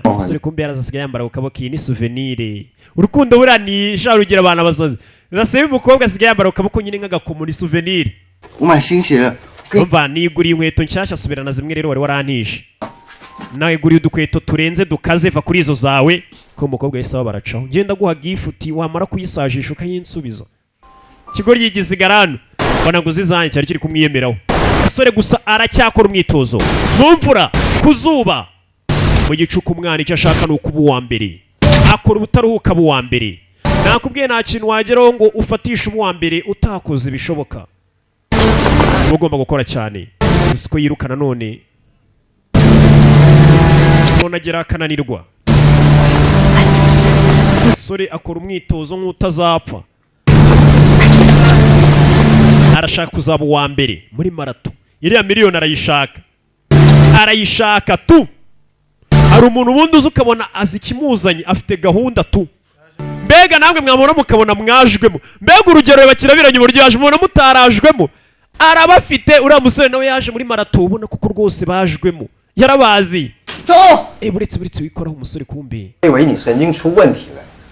Umusore kumbe yaraza asigaye yambara ku kaboko, iyi ni souvenir. Urukundo buriya ni sha rugira abantu abasazi. Rasi y'umukobwa asigaye yambara ku kaboko nyine nk'agakomo, ni souvenir. Umva niguriye inkweto nshyashya subirana zimwe rero wari warantije. Nawe guriye udukweto turenze dukaze va kuri izo zawe. Ko umukobwa yahise baracaho. Ngenda guha gift wamara kuyisajisha ukayinsubiza. Kigoryi yigize igarano. Mbona ngo uzizanye cyari kiri kumwiyemeraho. Umusore gusa aracyakora umwitozo. Mu mvura, ku zuba. Mu gicuku umwana icyo ashaka ni ukuba uwa mbere. Akora ubutaruhuka uwa mbere. Nakubwiye nta kintu wageraho ngo ufatishe uwa mbere utakoze ibishoboka. Ugomba gukora cyane. Gusa ko yirukana none none agera akananirwa. Umusore akora umwitozo nk'utazapfa. Arashaka kuzaba uwa mbere muri marato. Iriya miliyoni arayishaka. Arayishaka tu. Hari umuntu ubundi uzi ukabona azi ikimuzanye afite gahunda tu. Mbega namwe mwamubona mukabona mwajwemo. Mbega urugero bakirabiranye uburyo yaje mubona mutarajwemo. Arabafite uriya musore nawe yaje muri marato ubona kuko rwose bajwemo. Yarabazi. Buretse wikoraho umusore kumbe.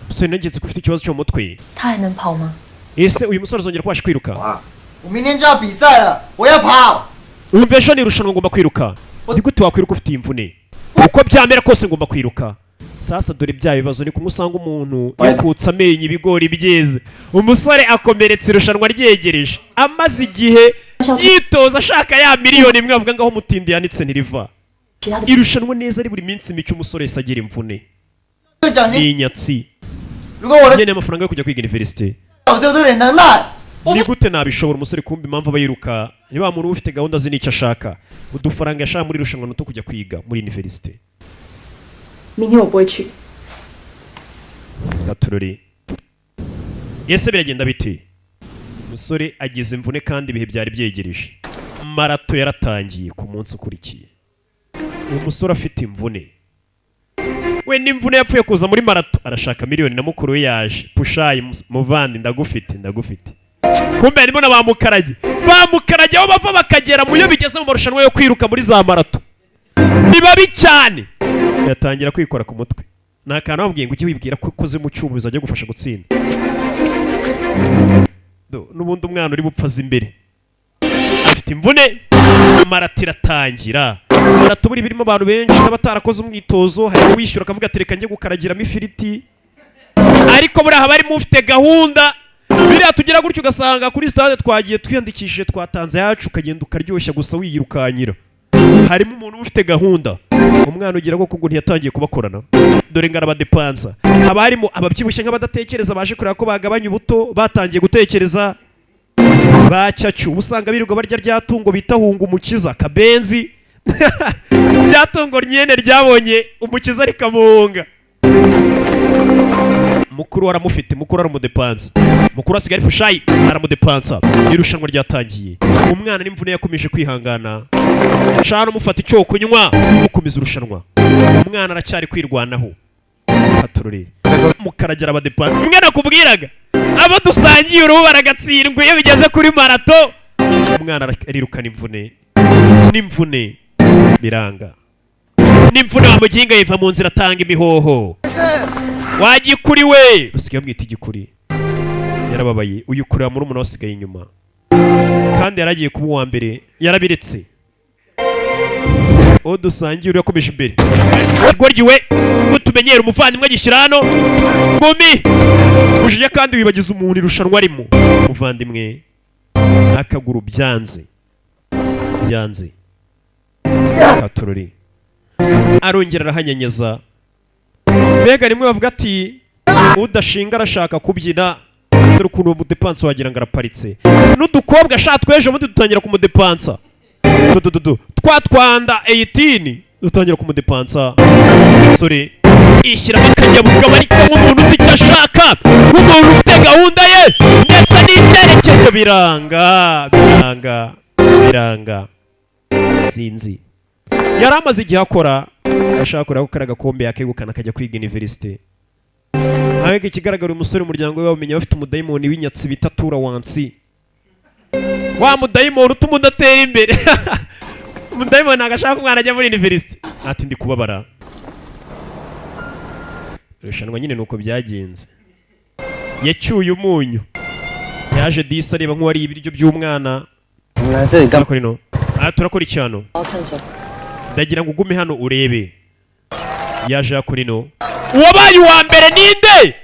Umusore nageze ko ufite ikibazo cyo mu mutwe. Ese uyu musore azongera kubasha kwiruka? Umva ejo ni irushanwa ngomba kwiruka. Ni gute wakwiruka ufite imvune? Uko byamera kose ngomba kwiruka. Sasa dore bya bibazo ni kumusanga umuntu yakutsa amenyo ibigori byeze. Umusore akomeretse irushanwa ryegereje. Amaze igihe yitoza ashaka ya miliyoni imwe avuga ngaho mutindi yanitse ntiriva. Irushanwa neza ari buri minsi mico umusore agira imvune. Ni inyatsi. Nyene amafaranga yo kujya kwiga university. Ni gute nabishobora? Umusore kumbi impamvu abayiruka ni wa muntu ufite gahunda ze n'icyo ashaka. Udufaranga yashaka muri irushanwa no kujya kwiga muri university. 明天我不会去。 Gatururi, ese biragenda bite? Umusore agize imvune kandi ibihe byari byegereje, marato yaratangiye ku munsi ukurikiye. Uwo musore afite imvune, we n'imvune yapfuye kuza muri marato, arashaka miliyoni na mukuru we yaje. Pushayi muvandi, ndagufite, ndagufite. Kumbe harimo na ba mukarage, ba mukarage aho bava bakagera mu yo bigeze mu marushanwa yo kwiruka muri za marato ni babi cyane. Yatangira kwikora ku mutwe, ni akantu bamubwiye ngo ujye wibwira ko ukoze mu cyuma bizajya gufasha gutsinda. N'ubundi umwana uri bupfaze imbere afite imvune, marato iratangira. Marato buri birimo abantu benshi n'abatarakoze umwitozo, hari uwishyura akavuga ati reka njye gukaragiramo ifiriti, ariko buriya haba harimo ufite gahunda. Biriya tugira gutyo ugasanga kuri stade twagiye twiyandikishije, twatanze yacu, ukagenda ukaryoshya gusa wiyirukanyira. Harimo umuntu ufite gahunda. Umwana ugira ngo ngo ntiyatangiye kubakorana, dore ngo arabadepansa. Haba harimo ababyibushye nk'abadatekereza baje kureba ko bagabanya ubuto, batangiye gutekereza ba cyacu. Usanga birirwa barya rya tungo bita hunga umukiza kabenzi, rya tungo nyene ryabonye umukiza rikamuhunga. Mukuru aramufite, mukuru aramudepansa, mukuru asigaye ari pushayi aramudepansa. Irushanwa ryatangiye, umwana n'imvune yakomeje kwihangana, shana umufata icyo kunywa mukomeza irushanwa. Umwana aracyari kwirwanaho, patroli mukaragera abadepansa. Umwana akubwiraga abo dusangiye uruhu baragatsindwa iyo bigeze kuri marato. Umwana arirukana imvune n'imvune biranga, n'imvune wa muginga yiva mu nzira atanga imihoho. Wagikuri we basigaye bamwita igikuri, yarababaye. Uyu kureba muri umuntu wasigaye inyuma kandi yaragiye kuba uwa mbere, yarabiretse. Uwo dusangiye uri yakomeje imbere, goryiwe utumenyera umuvandimwe agishyira hano ngumi ujiye kandi wibagiza umuntu irushanwa arimo. Umuvandimwe akaguru byanze byanze, katorori arongera arahanyenyeza. Mbega rimwe bavuga ati udashinga arashaka kubyina, dore ukuntu umudepansa wagira ngo araparitse. N'udukobwa ashatwe ejo bundi dutangira kumudepansa, twa twanda 18 dutangira kumudepansa. Umusore ishyiramo akanyabugabo ariko nk'umuntu uzi icyo ashaka, nk'umuntu ufite gahunda ye ndetse n'icyerekezo. Biranga biranga biranga, sinzi yari amaze igihe akora ashaka kureba ko kari agakombe yakegukana akajya kwiga universite. Ariko ikigaragara uyu musore umuryango we bawumenya bafite umudayimoni w'inyatsi bita Tura Wansi, wa mudayimoni utuma udatera imbere. Umudayimoni ntabwo ashaka umwana ajya muri universite, ati ndi kubabara. Irushanwa nyine nuko byagenze, yacyuye umunyu, yaje disi areba nk'uwariye ibiryo by'umwana. Turakora iki hano? Ndagira ngo ugume hano urebe. Yaje kuri no uwabaye uwa mbere ninde?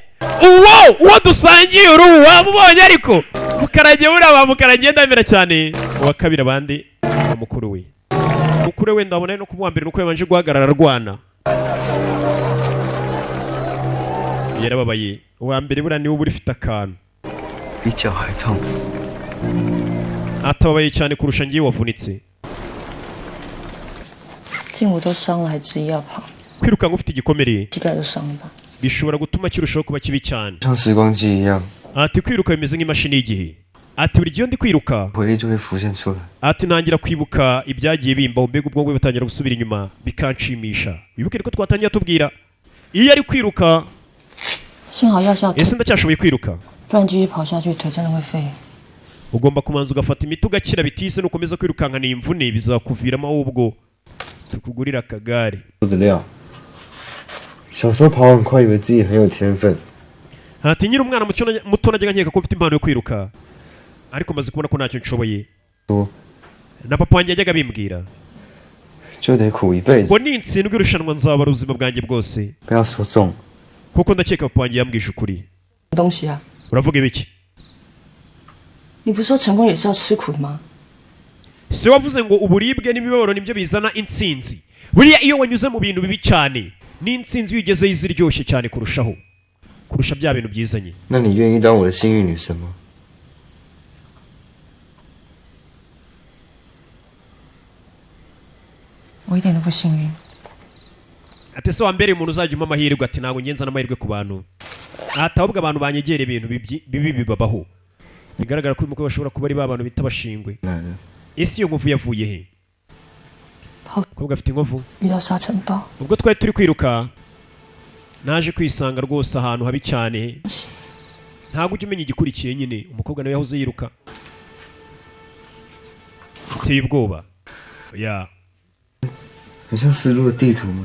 Uwo dusangiye uruhu wamubonye, ariko mukarage uriya mukarage ndamera cyane. Uwa kabiri abandi mukuru we, mukuru we ndabona no kuba mbere nuko yabanje guhagarara arwana, yarababaye. Uwa mbere buriya niwe uri ufite akantu atababaye cyane kurusha ngiye wavunitse. Kwirukanka ufite igikomere bishobora gutuma kirushaho kuba kibi cyane. Ati kwiruka bimeze nk'imashini y'igihe. Ati buri gihe ndi kwiruka, ati ntangira kwibuka ibyagiye bimbaho, mbega ubwonko butangira gusubira inyuma bikanshimisha. Wibuke ko twatangiye tubwira iyo ari kwiruka, ese ndacyashoboye kwiruka? Ugomba kumanza ugafata imiti ugakira, bitise nukomeza kwirukankana imvune bizakuviramo ahubwo tukugurira akagare. Ati nyiri umwana muto najyaga nkeka ko mfite impano yo kwiruka, ariko maze kubona ko ntacyo nshoboye. Na papa wanjye yajyaga abimbwira ngo nintsindwa irushanwa nzabara ubuzima bwanjye bwose, kuko ndakeka papa wanjye yambwije ukuri. Uravuga ibiki? Si wavuze ngo uburibwe n'imibabaro nibyo bizana intsinzi? Buriya iyo wanyuze mu bintu bibi cyane n'intsinzi uyigezeho iziryoshye cyane kurushaho, kurusha bya bintu byizanye. Ati: "Se wambereye umuntu uzajya umpa amahirwe?" Ati: "Ntabwo ngenza n'amahirwe ku bantu." Ati: "Ahubwo abantu banyegera ibintu bibi bibabaho." Bigaragara ko uyu mukobwa ashobora kuba ari ba bantu bita abashingwe. 来了， Ese iyo nkovu yavuye he? Umukobwa afite inkovu. 遇到沙尘暴， Ubwo twari turi kwiruka, naje kwisanga rwose ahantu habi cyane. Ntabwo ujya umenya igikurikiye nyine. Umukobwa nawe yahoze yiruka, uteye ubwoba ya. 很像丝路的地图吗？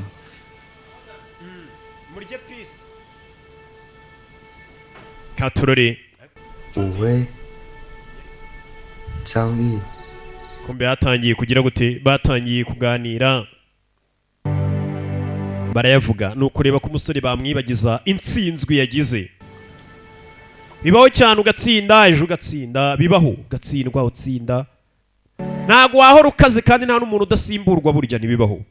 Murye peace katurore. 武威、张译， Kumbe hatangiye kugira gute? Batangiye kuganira, barayavuga. Ni ukureba ko umusore bamwibagiza intsinzwi yagize. Bibaho cyane, ugatsinda ejo ugatsinda, bibaho ugatsindwa utsinda. Ntabwo wahora ukaze, kandi nta n'umuntu udasimburwa burya, ntibibaho.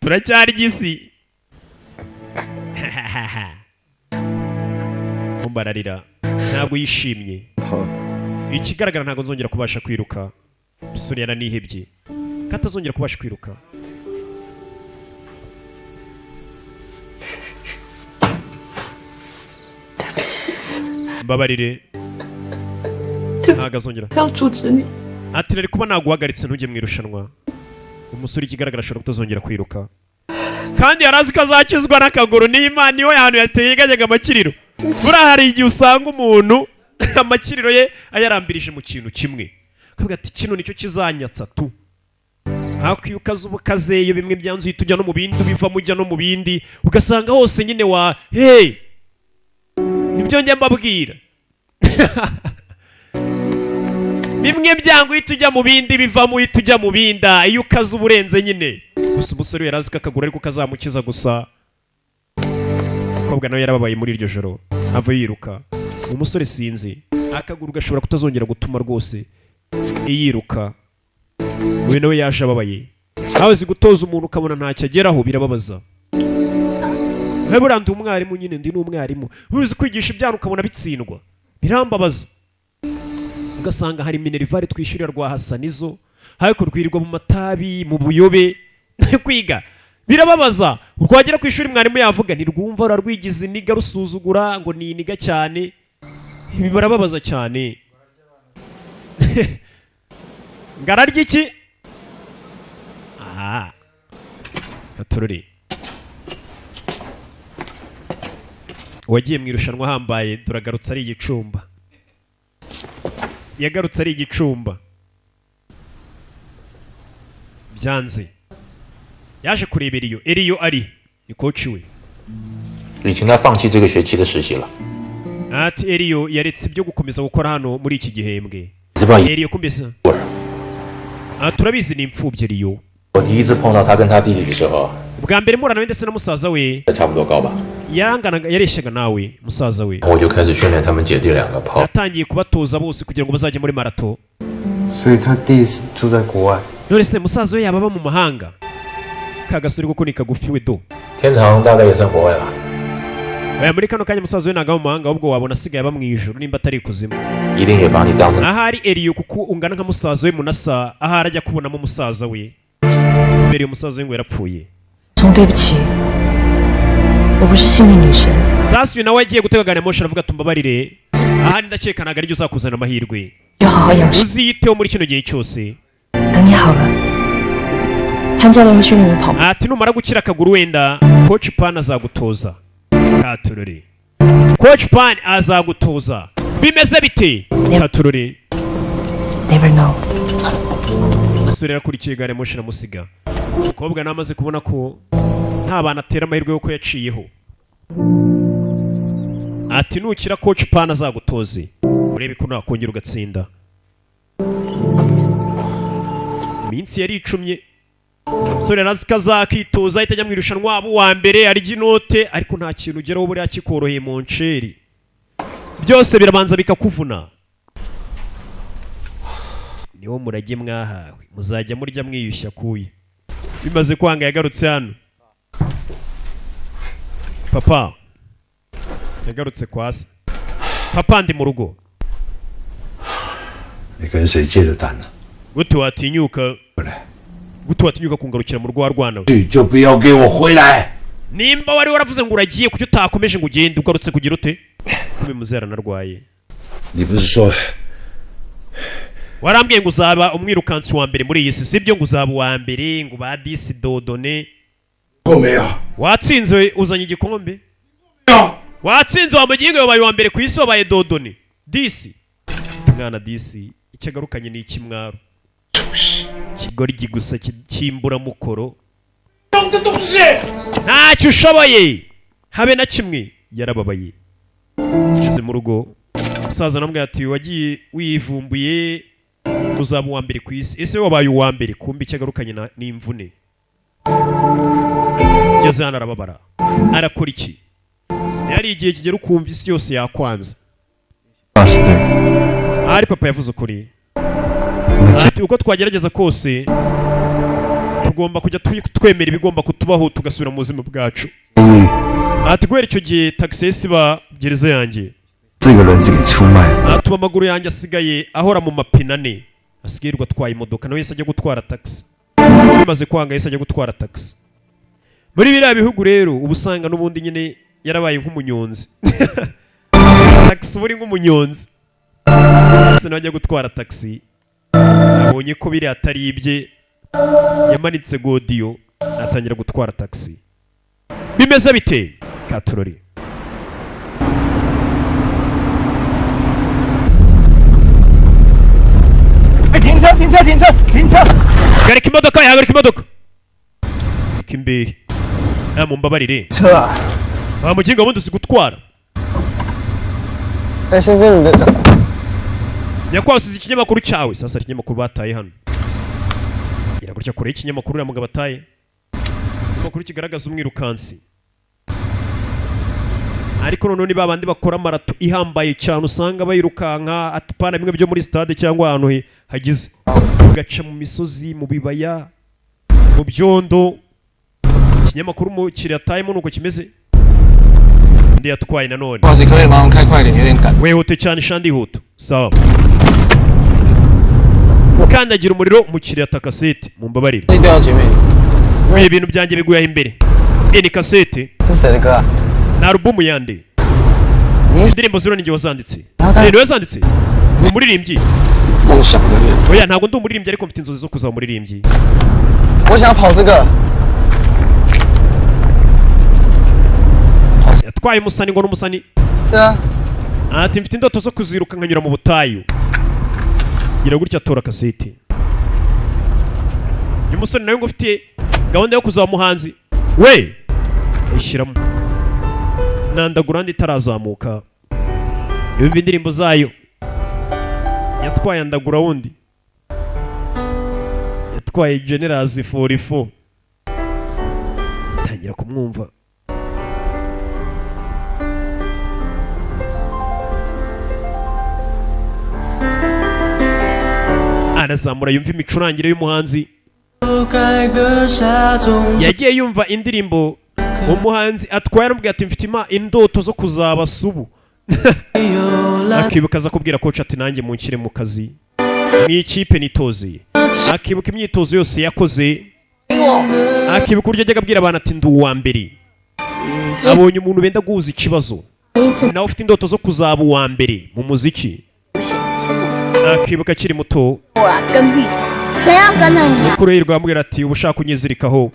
Turacyarya isi. Kumba ararira, ntabwo yishimye. 跑， Ikigaragara ntabwo nzongera kubasha kwiruka. Umusore yaranihebye ko atazongera kubasha kwiruka. Mbabarire, ntabwo azongera. 不要阻止你。 Ati: "Nari kuba naguhagaritse ntujye mu irushanwa." Umusore ikigaragara ashobora kutazongera kwiruka, kandi yari azi ko azakizwa n'akaguru n'Imana. Niwe hantu yateganyega amakiriro. Buriya hari igihe usanga umuntu amakiriro ye ayarambirije mu kintu kimwe, akavuga ati: "Kino nicyo kizanyatsa tu." Ariko iyo ukaze uba ukaze, iyo bimwe byanze uhita ujya no mu bindi, ubivamo ujya no mu bindi, ugasanga hose nyine wa hey. Nibyo njya mbabwira, bimwe byanga uhita ujya mu bindi, bivamo uhita ujya mu binda, iyo ukaze uba urenze nyine. Gusa umusore we yari azi ko akaguru ariko kazamukiza. Gusa umukobwa nawe yarababaye muri iryo joro, ava yiruka. Umusore sinzi, akaguru gashobora kutazongera gutuma rwose yiruka. Uyu nawe yaje ababaye. Nawe uzi gutoza umuntu ukabona ntacyo ageraho, birababaza. Nka buriya ndi umwarimu nyine, ndi n'umwarimu, uzi kwigisha ibyana ukabona bitsindwa, birambabaza. Ugasanga hari minerval twishyurira rwa Hasanizo, ariko rwirirwa mu matabi, mu buyobe. Kwiga birababaza. Rwagera ku ishuri, mwarimu yavuga ntirwumva, rurarwigiza iniga, rusuzugura ngo ni iniga cyane. Ibi barababaza cyane. Ngararya iki aha gatururi. Uwagiye mu irushanwa ahambaye turagarutse ari igicumba, yagarutse ari igicumba. Byanze, yaje kureba Eriyo. Eriyo ari ni coach we. 李晴她放弃这个学期的实习了。 Ati: "Eriyo yaretse ibyo gukomeza gukora hano muri iki gihembwe." 这帮 Eriyo kumbese. Ah, turabizi, ni imfubyi Eriyo. 我第一次碰到他跟他弟弟的时候， Bwa mbere murana we ndetse na musaza we, 差不多高吧， yanganaga, yareshyaga nawe musaza we. 我就开始训练他们姐弟两个跑。 Yatangiye kubatoza bose kugira ngo bazajye muri marato. 所以他弟是住在国外。 None se musaza we yaba aba mu mahanga? Ka gasore kuko ni kagufi we do. 天堂大概也算国外吧。 Oya, muri kano kanya musaza we ntabwo aba mu mahanga, ahubwo wabona asigaye aba mu ijuru nimba atari ikuzimu. 一定也把你当成 Ahari Eriyo, kuko ungana nka musaza we munasa, ahari ajya kubonamo musaza we. Mbere umusaza we ngo yarapfuye. 总对不起，我不是幸运女神。 Sasa uyu nawe agiye gutega gari ya moshi, aravuga ati: "Mbabarire, ahari ndakeka ntabwo ariryo uzakuzana amahirwe." 要好好养伤， Uziyiteho muri kino gihe cyose. 等你好了，潘教练会训练你跑步。 Ati: "Numara gukira akaguru, wenda coach Pan azagutoza." Katurore, coach Pan azagutoza. Bimeze bite? Katurore. Never know。 Umusore yarakurikiye gari ya moshi aramusiga. Umukobwa nawe amaze kubona ko nta bantu atera amahirwe y'uko yaciyeho, ati: "Nukira coach Pan azagutoze, urebe ko nakongera ugatsinda." Iminsi yari icumye. Umusore yari azi ko azakitoza, ahita ajya mu irushanwa aba uwa mbere, arya inote, ariko nta kintu ugeraho buriya kikoroheye mu nsheri, byose birabanza bikakuvuna. Niwo murage mwahawe, muzajya murya mwiyushya kuya. Bimaze kwanga, yagarutse hano. Papa yagarutse kwa se. Papa, ndi mu rugo. 你跟谁借的胆呢？ Gute watinyuka, gute watinyuka kungarukira mu rugo warwana? 去就不要给我回来！ Nimba wari waravuze ngo uragiye, kuki utakomeje ngo ugende? Ugarutse kugira ute? Kumi muzehe aranarwaye. 你不是说 Warambwiye ngo uzaba umwirukansi wa mbere muri iyi si, sibyo? Ngo uzaba uwa mbere, ngo ba disi dodone. 过没有？ Watsinze, uzanye igikombe, watsinze wa mugingo, wabaye uwa mbere ku isi, wabaye dodone disi. Mwana disi, icyo agarukanye ni ikimwaro, ikigoryi gusa cy'imburamukoro. 懂的东西。 Ntacyo ushoboye habe na kimwe. Yarababaye. Ugeze mu rugo, umusaza aramubwira ati: "Wagiye wivumbuye, uzaba uwa mbere ku isi, ese wabaye uwa mbere?" Kumbe icyo agarukanye n'imvune. Ugeze hano arababara, arakora iki? Yari igihe kigera ukumva isi yose yakwanze. 爸是对， Ahari papa yavuze ukuri, ati uko twagerageza kose tugomba kujya twemera ibigomba kutubaho, tugasubira mu buzima bwacu. 监狱 Ati guhera icyo gihe taxi iba gereza yanjye. 这个轮子给出卖了。 Atuma amaguru yanjye asigaye ahora mu mapine ane, asigaye yirirwa atwaye imodoka. Nawe yahise ajya gutwara taxi. Bimaze kwanga, yahise ajya gutwara taxi muri biriya bihugu. Rero uba usanga n'ubundi nyine yarabaye nk'umunyonzi, taxi uba uri nk'umunyonzi. Ese nawe ajya gutwara taxi, abonye ko biriya atari ibye, yamanitse godiyo atangira gutwara taxi. Bimeze bite katurori? 哎，停车！停车！停车！停车！ Hagarika imodoka, hagarika imodoka! Reka imbehe, nta mumbabarire. 车啊！ Wa muginga, wundi uzi gutwara? 哎，先生，你的 Nyakubahwa, usize ikinyamakuru cyawe. Sasa ikinyamakuru bataye hano, iragutya kure y'ikinyamakuru uriya mugabo ataye, ikinyamakuru kigaragaza umwirukansi. Ariko noneho ni babandi bakora marato ihambaye cyane, usanga bayirukanka atupana bimwe byo muri stade cyangwa ahantu hagize, ugaca mu misozi, mu bibaya, mu byondo. Ikinyamakuru mu kiratayemo nuko kimeze. Undi yatwaye nanone. 不好意思，可不可以帮我开快一点？有点赶。 Wihute cyane shandi, yihuta. Sawa, kandagira umuriro, umukiriya ata kasete. Mumbabarire. 掉到前面。 Ibintu byanjye biguye aho imbere. Iyi ni kasete. 是谁的歌啊？ Ni alubumu yande? Indirimbo ziriho ni njye wazanditse. Ni niwe wazanditse? Ni umuririmbyi? 梦想的恋。 Oya, ntabwo ndi umuririmbyi, ariko mfite inzozi zo kuzaba umuririmbyi. 我想跑这个。 Yatwaye umusani ngo n'umusani. 对啊， Ati mfite indoto zo kuziruka nkanyura mu butayu. Gira gutya atora kasete. Uyu musore nawe ngo ufite gahunda yo kuzaba umuhanzi we, ayishyiramo nandagura andi itarazamuka, yumva indirimbo zayo. Yatwaye andagura wundi, yatwaye generazi 44, tangira kumwumva. Arazamura yumva imicurangire y'umuhanzi. Yagiye yumva indirimbo umuhanzi atwaye, aramubwira ati mfite indoto zo kuzaba subu. Akibuka aza kubwira coach ati nanjye munshyire mu kazi mu ikipe nitozeye. Akibuka imyitozo yose yakoze, akibuka uburyo ajyaga abwira abantu ati ndi uwa mbere. Abonye umuntu benda guhuza ikibazo, nawe ufite indoto zo kuzaba uwa mbere mu muziki. Akibuka akiri muto. 我啊，跟屁虫，谁要跟着你啊？ Mukuru yirirwa amubwira ati uba ushaka kunyizirikaho.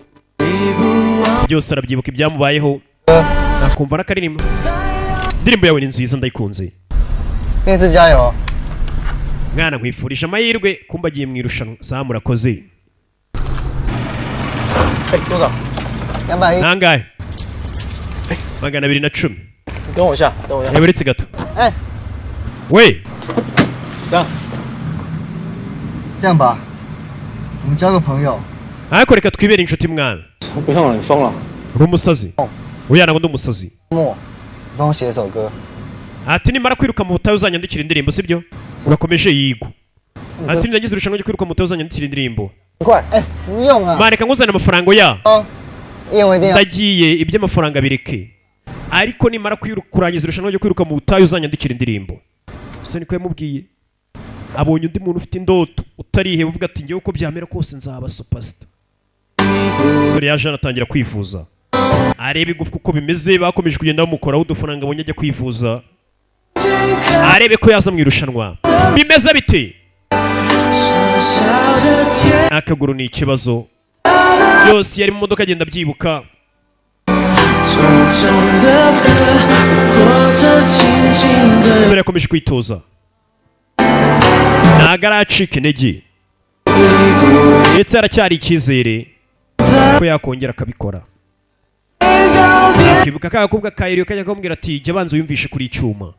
Byose arabyibuka ibyamubayeho, akumva n'akaririmbo. Indirimbo yawe ni nziza, ndayikunze. 面试加油！ Mwana, nkwifurije amahirwe. Kumba agiye mu irushanwa. Sawa, murakoze. 哎，多少？ 210。 Nangahe? 210. 你等我一下，等我一下。 Yaburetse gato. 哎， We. 这样， 这样吧，我们交个朋友。 Ariko reka twibere inshuti mwana. 不用了，你疯了。 Uri umusazi? Oya, ntabwo ndi umusazi. 默，你帮我写一首歌。 Ati nimara kwiruka mu butayu uzanyandikira indirimbo, sibyo? Urakomeje yigo. Ati ndagize irushanwa ryo kwiruka mu uzanyandikira indirimbo. 快，哎，不用啊。 Man, reka nkuzane amafaranga ya. 叶我一定要。 Ndagiye, iby'amafaranga bireke, ariko nimara kurangiza irushanwa ryo kwiruka mu butayu uzanyandikira indirimbo. Gusa niko yamubwiye. Abonye undi muntu ufite indoto, utariheba, uvuga ati: "Ngewe uko byamera kose nzaba superstar." Umusore yaje anatangira kwivuza, areba igufwa uko bimeze. Bakomeje kugenda bamukoraho udufaranga abonye, ajya kwivuza arebe ko yaza mu irushanwa. Bimeze bite? Akaguru ni ikibazo. Byose yari mu modoka agenda abyibuka. 重重的河，裹着轻轻的 Umusore yakomeje kwitoza, ntabwo aracika intege, ndetse haracyari icyizere ko yakongera akabikora. Kibuka ka gakobwa ka Eliyo kajya kamubwira ati: "Jya banza wiyumvishe kuri icyuma,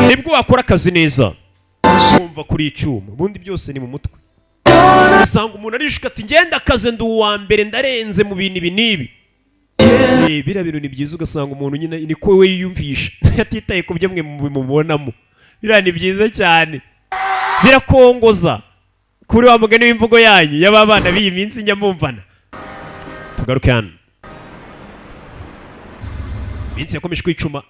nibwo wakora akazi neza." Wumva kuri icyuma, ubundi byose ni mu mutwe. Usanga umuntu arishuka ati: "Ngenda akazi, ndi uwa mbere, ndarenze mu bintu ibi n'ibi." Biriya bintu ni byiza. Ugasanga umuntu nyine niko we yiyumvisha, atitaye ku byo mwe mubonamo. Biriya ni byiza cyane, birakongoza kuri wa mugani w'imvugo yanyu y'aba bana b'iyi minsi njya mumvana. Tugaruke hano, iminsi yakomeje kwicuma,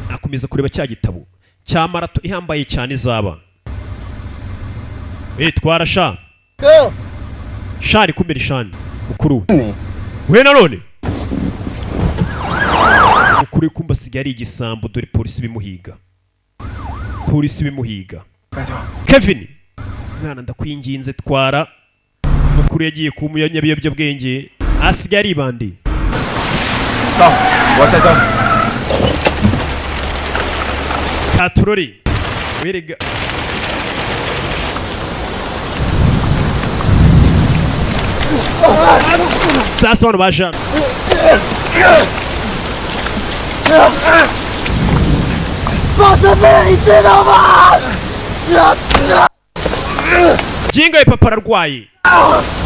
akomeza kureba cya gitabo cya marato ihambaye cyane izaba. Twara sha. 哥， Shani kumira shani mukuru we, we nanone mukuru we kumba asigaye ari igisambo. Dore polisi bimuhiga, polisi bimuhiga. Kevin mwana, ndakwinginze twara. Mukuru yagiye ku munyabiyobyabwenge, asigaye ari ibandi. 到，我要下车。 Katurori werega. Sasa bano baje hano. 发生费，你知道吗？ Jinga we, papa ararwaye,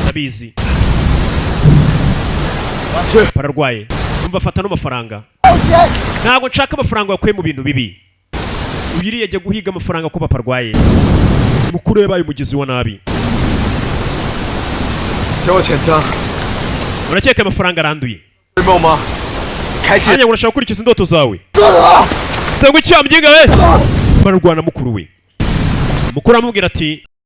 ndabizi papa ararwaye. Umva, fata no mafaranga. Ntabwo nshaka amafaranga wakuye mu bintu bibi. Uyu iriya ajya guhiga amafaranga ko papa arwaye. Mukuru yabaye umugizi wa nabi. 欠我钱脏， Urakeka amafaranga aranduye? 梦吗？开启 Anya, urashaka gukurikiza indoto zawe cyangwa icyaha? Mbyinga we, bararwana. Mukuru we, mukuru aramubwira ati: